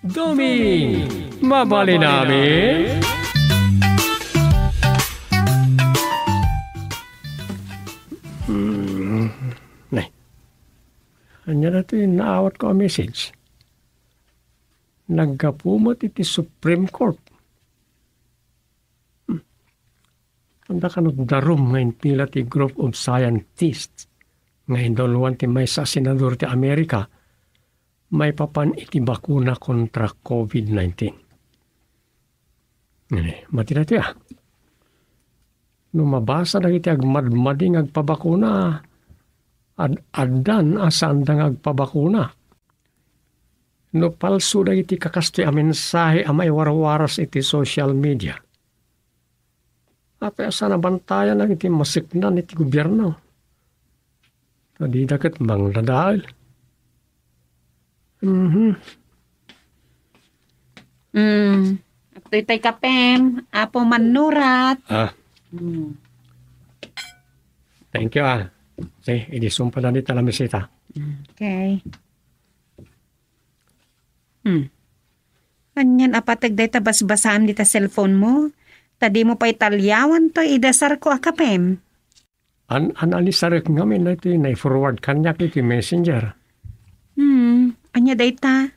Duming, mabalin amin? Hmm, nay. Ania datoy naawatko a message? Naggapu met iti Supreme Court. Hmm. Adda kano darum nga inpila ti group of scientists nga inuluan ti maysa a senador ti Amerika maipapan iti bakuna kontra covid nineteen. Ngem, mati daytoy, ah. No mabasa dagiti agmadmadi nga agpabakuna, ad-addan a saanda nga agpabakuna. No palso dagiti kakastoy a mensahe a maiwarwaras iti social media, apay a saan a bantayan dagiti masiknan iti gobierno? Ta dida ket mangdadael. Mhm. Mm. Adtoy tay kapem, Apo Mannurat. Ah. Mm. Thank you, ah. Say, idi sumpada ni talamisita. Okay. Hmm. Anian a pateg dayta basbasaem dita cellphone mo? Ta dimo pay taliawan toy idasarko a kapem. An-, an-, alisarek ngamin daytoy nai-forward kaniak iti messenger. Hmm, ania dayta?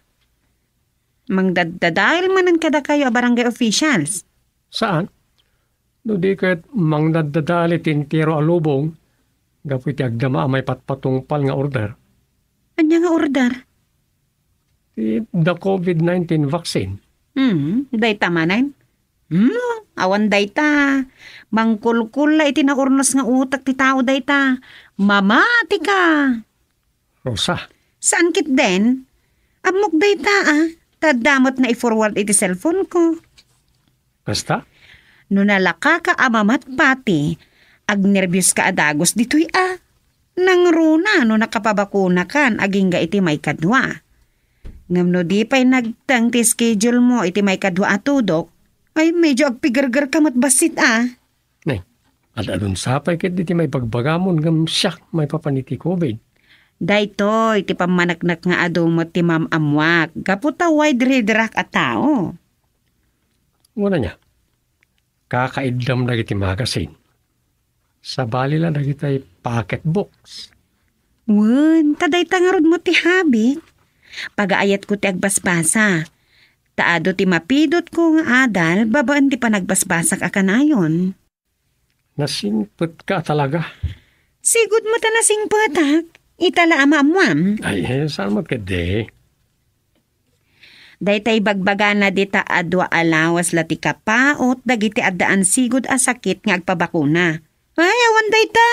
Mangdaddadael manen kadakayo a barangay officials? Saan? No di ket mangdaddadael iti entero a lubong, gapu iti agdama a maipatpatungpal nga order. Ania nga order? Ti the covid nineteen vaccine. Hmm, dayta manen? Hmm, awan dayta. Mangkulkulla iti naurnos nga utek ti tao dayta. Mamatika. Rosa. Saan ketdin? Ammok dayta, a. Ta adda met nai-forward iti cellphone ko. Kasta? No nalakaka a mamatpati, agnerbios ka a dagus ditoy, a. Nangruna no nakapabakunakan agingga iti maikadua. Ngem no di pay nagteng ti schedule mo iti maikadua a tudok, ay, medyo agpigerger ka met bassit, a. Nay, ad-adun sapay ket diti maibagbagamon ngem siak maipapan iti covid. Daytoy ti pammaneknek nga adu met ti maam-ammoak gapu ta wide readerak a tao. Wen ania, kakaiddam dagiti magazine. Sabali la dagitay pocketbooks. Wen, ta dayta ngarud met ti habit. Pagaayatko ti agbasbasa. Ta adu ti mapidutko nga adal babaen ti panagbasbasak a kanayon. Nasingpetka talaga. Sigud met a nasingpetak. Ita la a maammoam. Ay, eh, saan met ketdi? Dayta ibagbagana dita a dua a lawas la ti kapaut dagiti addaan sigud a sakit nga agpabakuna. Ay, awan dayta!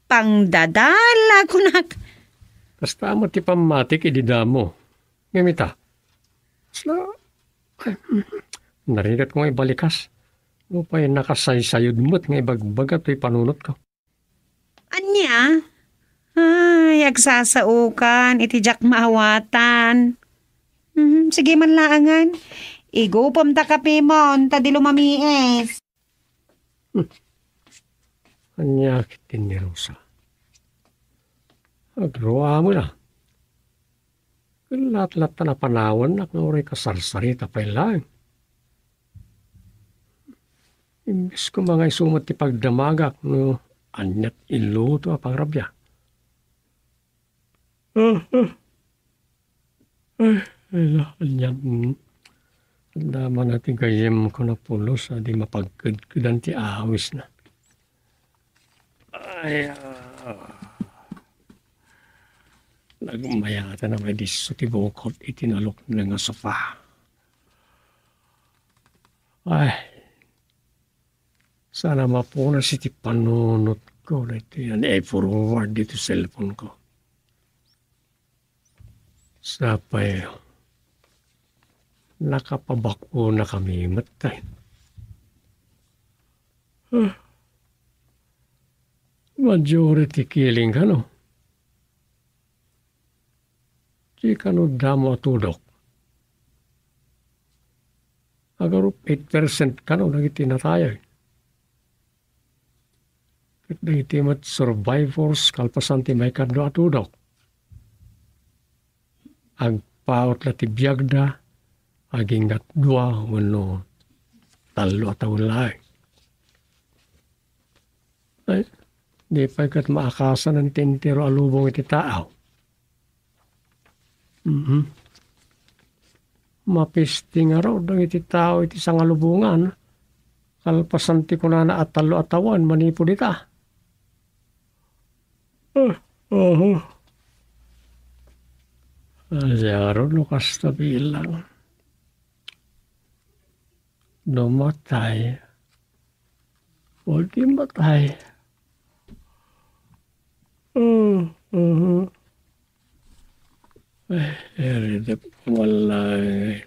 Pangdadala, kunak. Kasta met ti pammatik idi damo. Ngem ita, kasla, ay, narigat ko nga ibalikas. Nupay nakasaysayod met nga ibagbaga toy panunotko. Ania? Ay, agsasaokan iti diak maawatan. Mhm, sige man laengen. Igupem ta kapemon, ta di lumamiis. Hmm. Ania ketdin ni Rosa? Agruamena. Ket latlatta a panawannak nga uray kasarsarita pay laeng. Imbes koma nga isu met ti pagdamagak no aniat illuto a pangrabia. Ah, ah. Ay, ala, aniat, mm. Adda man ti gayyemko a pulos a di mapagkedkedan ti awisna. Ay, ah. Nagmayatan a maidisso ti bukod iti nalukneng a sofa. Ay, saan a mapunas iti panunotko daytoy a nai-forward iti cellphone ko. Sapay, nakapabakunakami met tay. Ah, majority killing kano. Di kano damo a tudok. Agarup eight percent kano dagiti natayay. Ket dagiti met survivors kalpasan ti maikadua a tudok. Agpaut la ti biagda, agingga dua wenno tallo a tawen laeng. Ay, di pay ket maakasanen ti entero a lubong iti taaw. Mhm. Mapisti ngarud dagiti tao iti sangalubongan, kalpasan ti kunana a tallo a tawen manipud ita. Ah, aha. Ania ngarud no kasta bilang? No matay, o di matay. Ah, aha. Ay, iridep ko man laeng.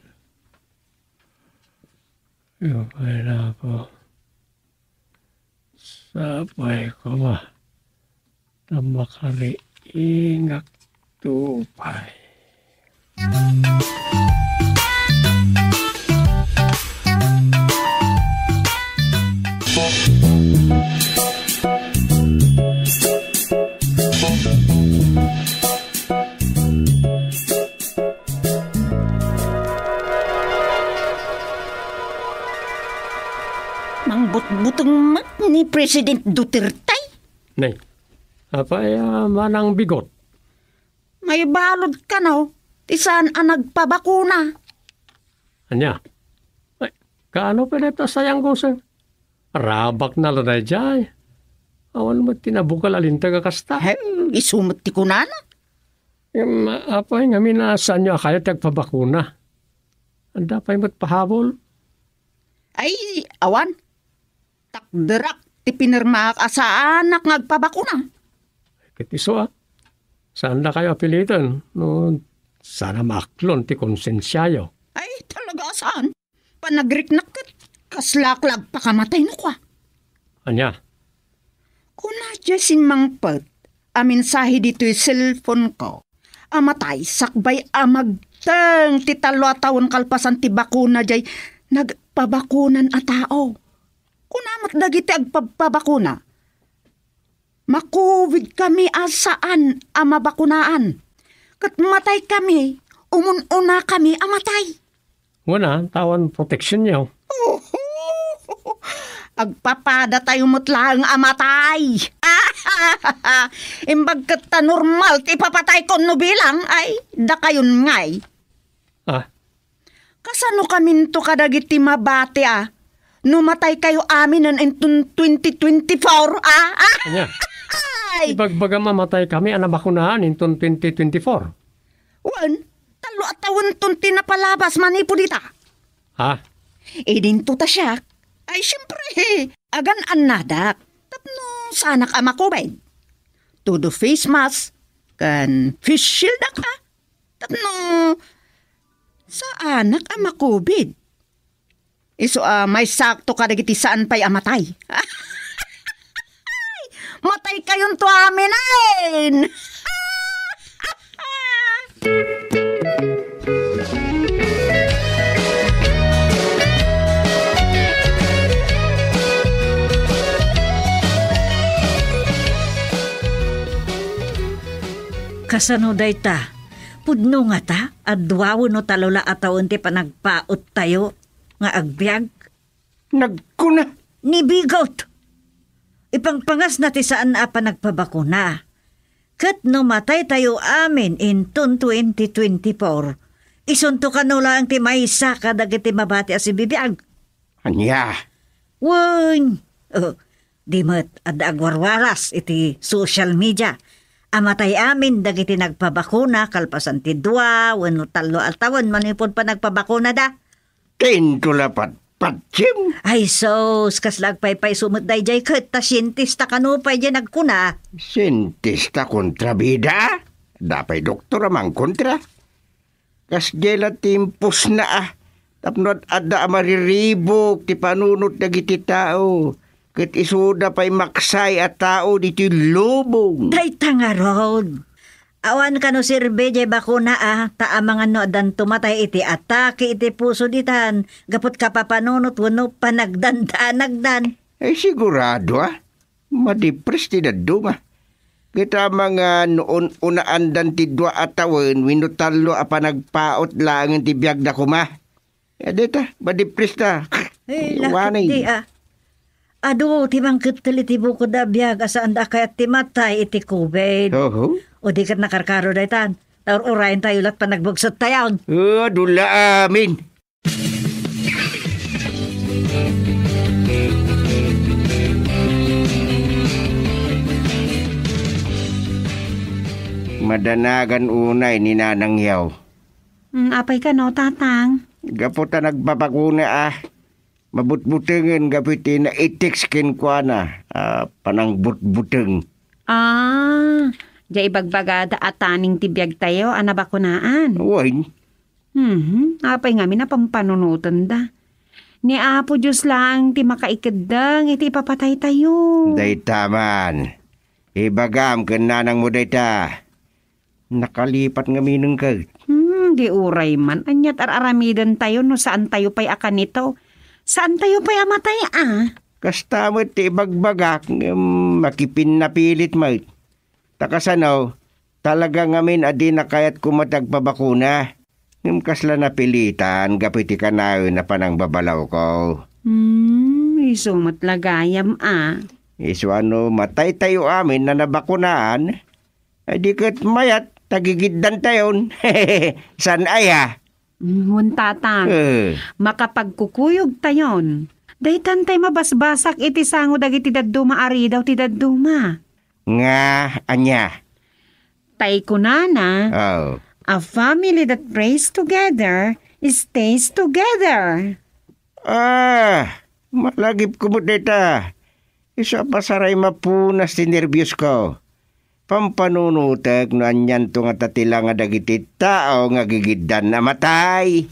Ipay na ako. Sapay ko ba? Ta makariingak to pay. Tungmet ni President Duterte. Nay, apay a manang bigot? Maibalud kano ti saan a nagpabakuna. Ania? Ay, kaano pay dayta sayang gusen? Rabakna la daydiay. Awan met ti nabukel a linteg a kasta. He, isu met ti kunana. Em, apay ngamin a saanyo a kayat ti agpabakuna? Adda pay met pahabol? Ay, awan. Takderak ti pinirmaak a saanak nga agpabakuna. Ket isu a, saandakayo a piliten no saan a maaklon ti konsensiayo. Ay, talaga a saan. Panagriknak ket kaslaak la agpakamatay no kua. Ania? Kuna diay simmangpet a mensahe ditoy cellphone ko a matay sakbay a magteng ti tallo a tawen kalpasan ti bakuna diay nagpabakunan a tao. Kuna met dagiti agpabpabakuna, "Makovid kami a saan a mabakunaan. Ket matay kami, umun-una kami a matay." Wen a, ta awan proteksionyo. Oho! Agpapadatayo met laeng a matay. Imbag ket ta normal ti ipapataykon no bilang, ay, dakayon ngay. Ah, Kasano kaminto kadagiti mabati a no mataykayo aminen inton twenty twenty-four, a? Ania? Ay! Ibagbagam a matay kami a nabakunaan inton twenty twenty-four. Wen, tallo a tawenton ti napalabas manipud ita. Ha? Idinto ta siak. Ay, siempre, agan-annadak tapno saanak a makovid. Todo face mask, ken face shield-ak, a? Tapno saanak a makovid. Isu a maisakto kadagiti saan pay a matay. Mataykayonto aminen! Kasano dayta? Pudno ngata a dua wenno tallo la a tawen ti panagpaottayo nga agbiag? Nagkuna. Ni bigot! Ipangpangasna ti saan a panagpabakuna. Ket no mataytayo amin inton twenty twenty-four, isunto kano laeng ti maysa kadagiti mabati a sibibiag. Ania? Wen, oh, di met adda agwarwaras iti social media. Amatay amin dagiti nagpabakuna kalpasan ti dua wenno tallo a tawen manipud panagpabakunada. Kinto la patpatsim. Ay sus, kasla agpaypayso met daydiay ket ta sientista kano pay diay nagkuna. Sientista kontra bida? Dapay doktor a mangkontra. Kasdiay la ti impusna a, tapno ad-adda a mariribuk ti panunot dagiti tao, ket isuda pay maksay a tao ditoy lubong. Dayta ngarud. Awan kano serbi diay bakuna a, ta amangan no addanto matay iti atake iti puso ditan, gapu ti kapapanunot wenno panagdandanagdan. Ay, sigurado a. Madipres ti dadduma. Ket amangan no un-unaandan ti dua a tawen wenno tallo a panagpaot laengen ti biagda koma. Dayta, madipres ta. Eh, Wanay. Lakit di, ah. Adu, ti mangkettel iti bukod a biag a saanda a kayat ti matay iti covid. Oho. O di ket nakarkaro daytan. Ta ur-urayen tayo lat panagbugset tayon. Oh, adu la amin. Madanagan unay ni Nanang Yaw. Mm, apay kano, Tatang? Gapu ta nagbabakuna a, mabutbutengen gapu iti naitik kenkuana a panangbutbuteng. Ah, diay ibagbagada a taning ti biagtayo a nabakunaan. Wen. Mhm, apay ngamin a pampanunotenda? Ni Apo Dios laeng ti makaikeddeng iti ipapataytayo. Dayta man. Ibagam ken nanangmo dayta. Nakalipat ngaminen ket. Hmm, di uray man. Ania't ar-aramidentayo no saantayo pay a kanito? Saantayo pay a matay, a? Kasta met ti ibagbagak, ngem makipinnapilit met. Ta kasano, talaga ngamin a dina kayat koma ti agpabakuna. Ngem kasla napilitan gapu iti kanayon a panangbabalawko. Hmm, Isu met la gayam a. Isu a no mataytayo amin a nabakunaan, ay di ket mayat ta gigiddantayon. Saan aya? Mm, wen, tata. Eh. Makapagkukuyogtayon. Daytan tay mabasbasak iti sango dagiti dadduma a ridaw ti dadduma. Nga, ania? Tay kunana, Oh. "A family that prays together stays together." Ah, malagipko met dayta. Isu a pasaray mapunas ti nerbios ko. Pampanunotek no anianto nga tatila nga dagiti tao nga gigiddan a matay.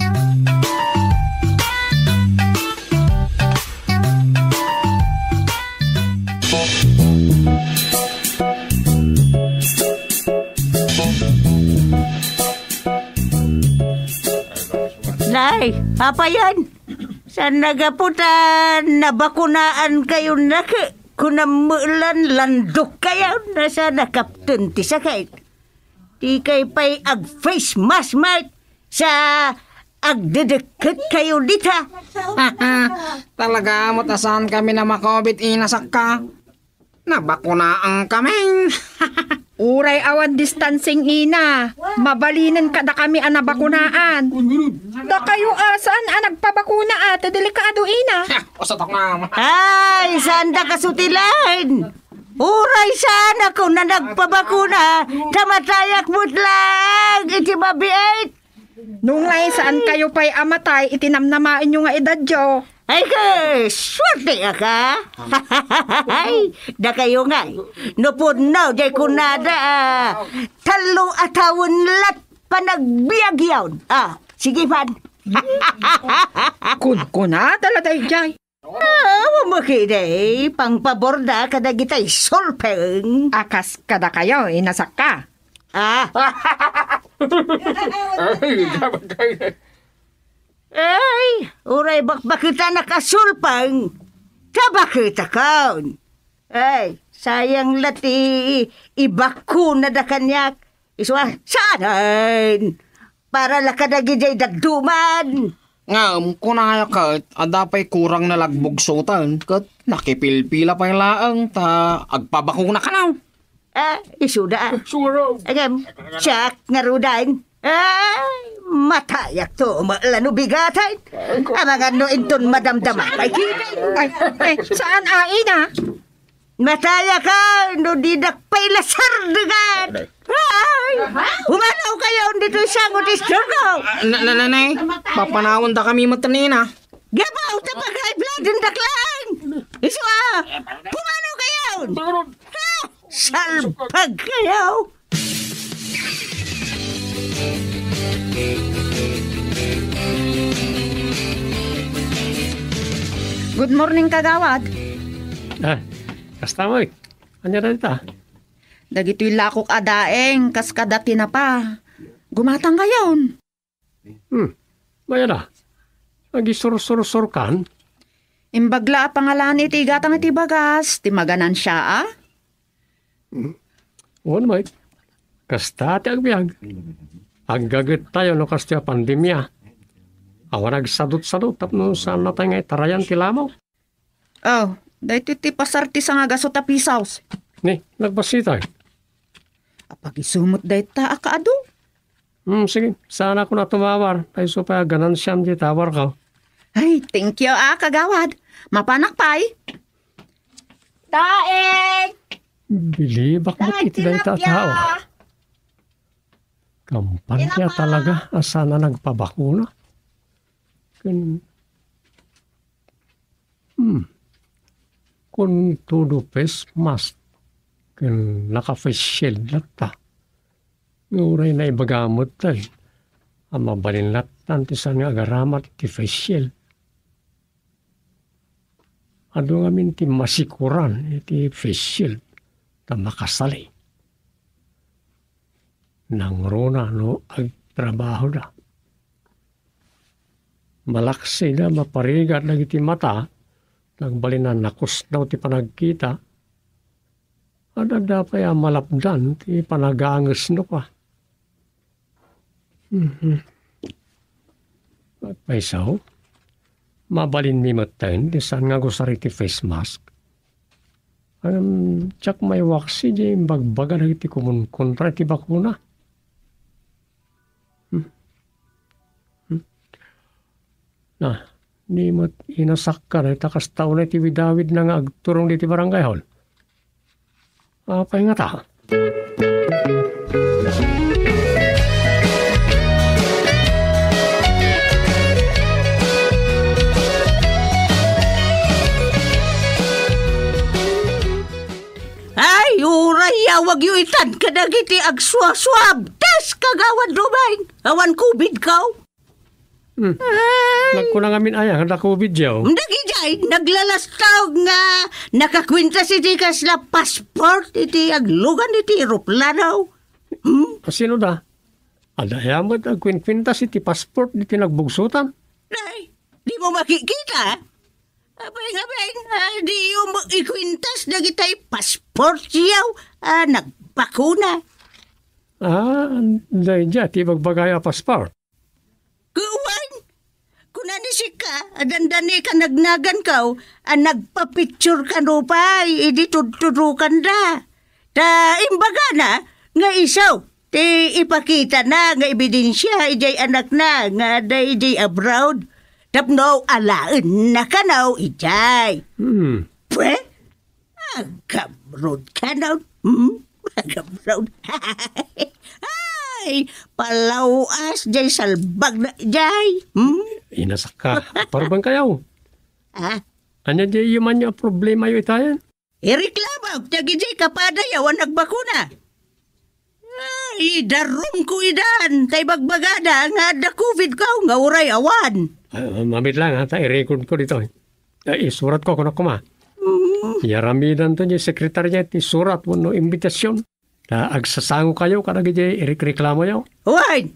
Nay, apayan? Saan nagapu ta nabakunaan kayo na ke-, kunam met lan landok kayo na sa nakapten ti sakit. Di kay pay ag-face mask met sa agdedekket kayo dita. Talaga met a saan kami na ma-covid, inasakka. Nabakunaan kami. Uray awan distancing, ina, mabalinen kadakami a nabakunaan. Dakayo a saan a nagpabakuna a ti delikado, ina. Ha, usatak na. Ay, saan da kasutilan? Uray saan ako na nagpabakuna, ta matayak met lang iti mabiit. Nungay saan kayo pay a matay iti namnamaenyo nga edadyo. Ay, ka, suerte ka. Ay, dakayo nga. No pudno, jay kunada, ah, tallo a tawen lat panagbiag yaon. Ah, sige, pan. Kunkunada la dayjay. Ah, makidi, pangpaborda kadagitay sulpeng. A kas kadakayo, inasakka. Ah. Ay, dapat kayo. Ay, uray bakbakitanak a sulpeng. Kabakitakon. Ay, sayang la ti ibakuna da kaniak. Isu a, saanen? Para la kadagijay dadduma. Ngem, kunaya ket, adda pay kurang na lagbugsoten, ket nakipilpila pay laeng ta agpabakuna kano. Ah, isuda. Suro. Agem, siak ngaruden. Ay, matayak to, ma-, lano bigaten. Amangan no inton madamdama pay kita. Ay, ay, saan a, ina? Mataya ka, no didak pay lasardegan. Ay, pumanaw kayo dito sa istorko. Ah, na, na, nanay, papanawon da kami met ni ina. Gabaw ta pag-high blood, indak lang. Isu a, pumanaw kayo. Ha? Salpag kayo. Good morning, kagawad. Ah, kasta mo eh. Ania dayta? Dagitoy lakok a daeng, kas kada tinapa. Gumatang kayon. Hmm. Mayada. Agisursursurkan? Imbag la a pangalan iti igatang iti bagas, ti maganansia a? Hmm. Wen, Mike. Kasta ti agbiag. Aggaget tayo no kastoy a pandemia. Awan agsadut-sadut tapno saan natay nga itarayan ti lamaw. Oh, daytoy ti pasar ti sangagasut a pisos. Ni, nagbasitay. Apagisumot dayta a kaadu. Hmm, sige. Saan ako na tumawar. Ay, isu pay a ganansiam ti tawar ka. Ay, thank you, ah, kagawad. Mapanak pay. Daeng! Bilibak mo iti dayta a tao. Kampanya talaga a saan a nagpabakuna. Ken, hmm, kun todo face mask ken naka-face shield latta. Nga uray naibaga met tay a mabalin lattan ti saan nga agaramat ti face shield. Adu ngamin ti masikuran iti face shield ta makasali. Nangruna no agtrabahoda. Malaksida maparigat dagiti mata, nagbalin a nakusdaw ti panagkita, adda pay a malapdan ti panaganges no ka. Mhm. Agpayso, Mabalinmi metten ti saan nga agusar iti face mask. Ngem diak maiwaksi diay imbagbaga dagiti kumunkontra iti bakuna. Hmm. Hmm. Na, ni met inasakka dayta kasta unay ti widawidna nga agturong diti barangay hall. Apay ngata? Ay, uray yawagyo itan kadagiti agsuab-suab. Test, Kagawad Ruben. Awan covid kaw? Hmm. Ay. Nagkuna ngamin aya, nga COVID yaw. Dagijay, naglalastawag nga nakakwintas iti kasla passport iti aglugan iti eroplano. Hmm? Sino da? Adda aya met agkwinkwintas iti passport iti nagbugsotan? Ay, di mo makikita? Apay nga ben, ah, di mo ikwintas dagitay passport yaw, ah, nagbakuna. Ah, daydiay ti ibagbagay a passport. Kuwan, kuna ni sika, a dandani ka nagnagan kaw, a nagpapicture ka nupay, idi tudtudukan da. Ta imbagana nga isu ti ipakitana nga ebidensia idiay anakna nga adda idiay abroad. Tapno alaenna kano idiay. Hmm. Pwe? Agamrod ka, no? Hmm? Agamrod. Ay, palawas jay salbag na jay. Hmm? Inasakka. Parubang kayaw. Ah? Anya jay yumanyo a problema yo itayan? Ireklamo, dagijay kapadayo a nagbakuna. Ay, idarumko idan, ta ibagbagada nga adda COVID kaw nga uray awan. Ah, mamit lang, ha, ta i-record ko dito. Ay, isurat ko, kunak kuma. Mm. Yaramidan to ni sekretarya ti surat wenno imbitasion. Ta agsasango kayo kadagiti irekreklamoyo. Wen,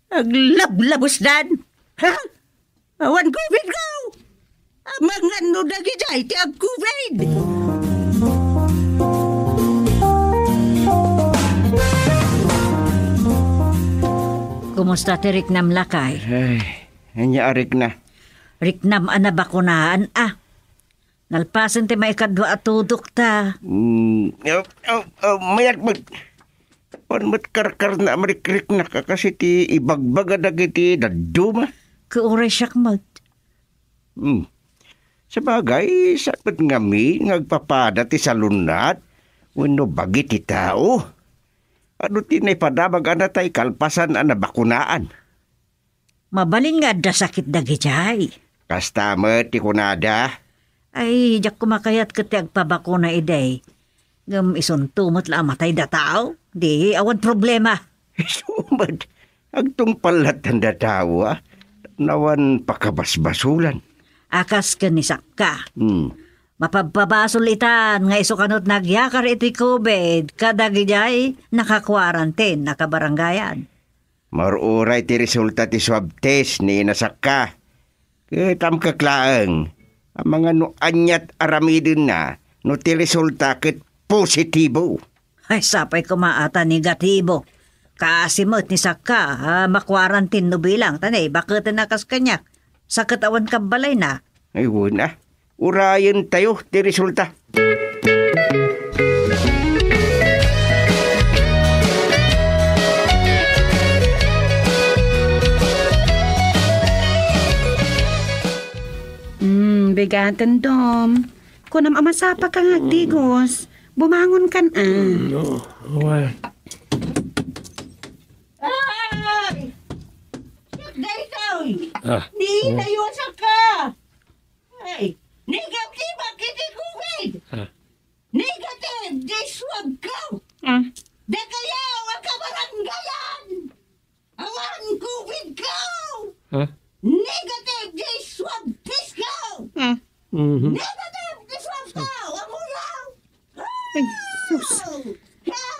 aglablabusdan. Ha? Awan COVID kaw. Amangan no dagijay ti ag-COVID. Kumusta ti riknam, lakay? Ay, ania a rikna? Riknam a nabakunaan, a. Nalpasen ti maikadua a tudok ta. Mm, aw, aw, aw, mayat met. Awan met karkarna a marikriknak a kas iti ibagbaga dagiti dadduma. Ket uray siak met. Hmm. Sabagay, saan met ngamin nga agpapada ti salunat wenno bagi ti tao? Adu ti naipadamag a natay kalpasan a nabakunaan? Mabalin nga adda sakit dagijay. Kasta met ti kunada. Ay, diak koma kayat ket ti agpabakuna idi. Ngem isunto met la a matay da tao, di awan problema. Isu met, agtungpal lattan da tao, a? Awan pakabasbasolan. A kas ken ni sakka. Hmm. Mapabpabasol itan nga isu kano ti nagyakar iti COVID kadagijay naka-quarantine a kabarangayan. Mar-uray ti resulta ti swab test ni inasakka. Ket ammok laeng, amangan no aniat aramidenna no ti resulta ket positibo. Ay, sapay koma a ta negatibo. Kaasi met ni sakka, a, ma-quarantine no bilang, ta naibaketenna kas kaniak. Sa ket awan kabbalayna. Ay, wen a. Urayentayo ti resulta. Hmm, bigaten, Dom. Kunam a masapaka nga agdigos. Bumangon kan a. No, well. Ay! Daytoy! Ah. Ni tayo sa ka! Ay, negative iti COVID! Ah. Negative di swab ko! Ah. Dakayaw a kabarangayan! Awan COVID ko! Ah. Negative di swab test ko! Ah. Mhm. Negative di swab ko! Amuyaw! Ay, sus.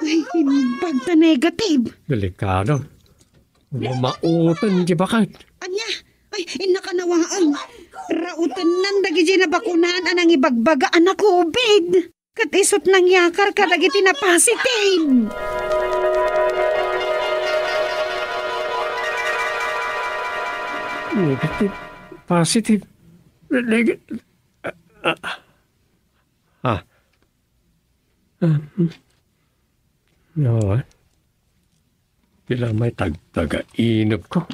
Ay, imbag ta negative. Delikado. Mamauten ti baket. Ania? Ay, inna kanawaen. Rauten nan dagiti nabakunan a nangibagbaga a na-COVID. Ket isut nangyakar kadagiti na-positive. Negative. Positive. Ah, ah. Ah, hmm. No, eh. Pila may tagtaga inupko?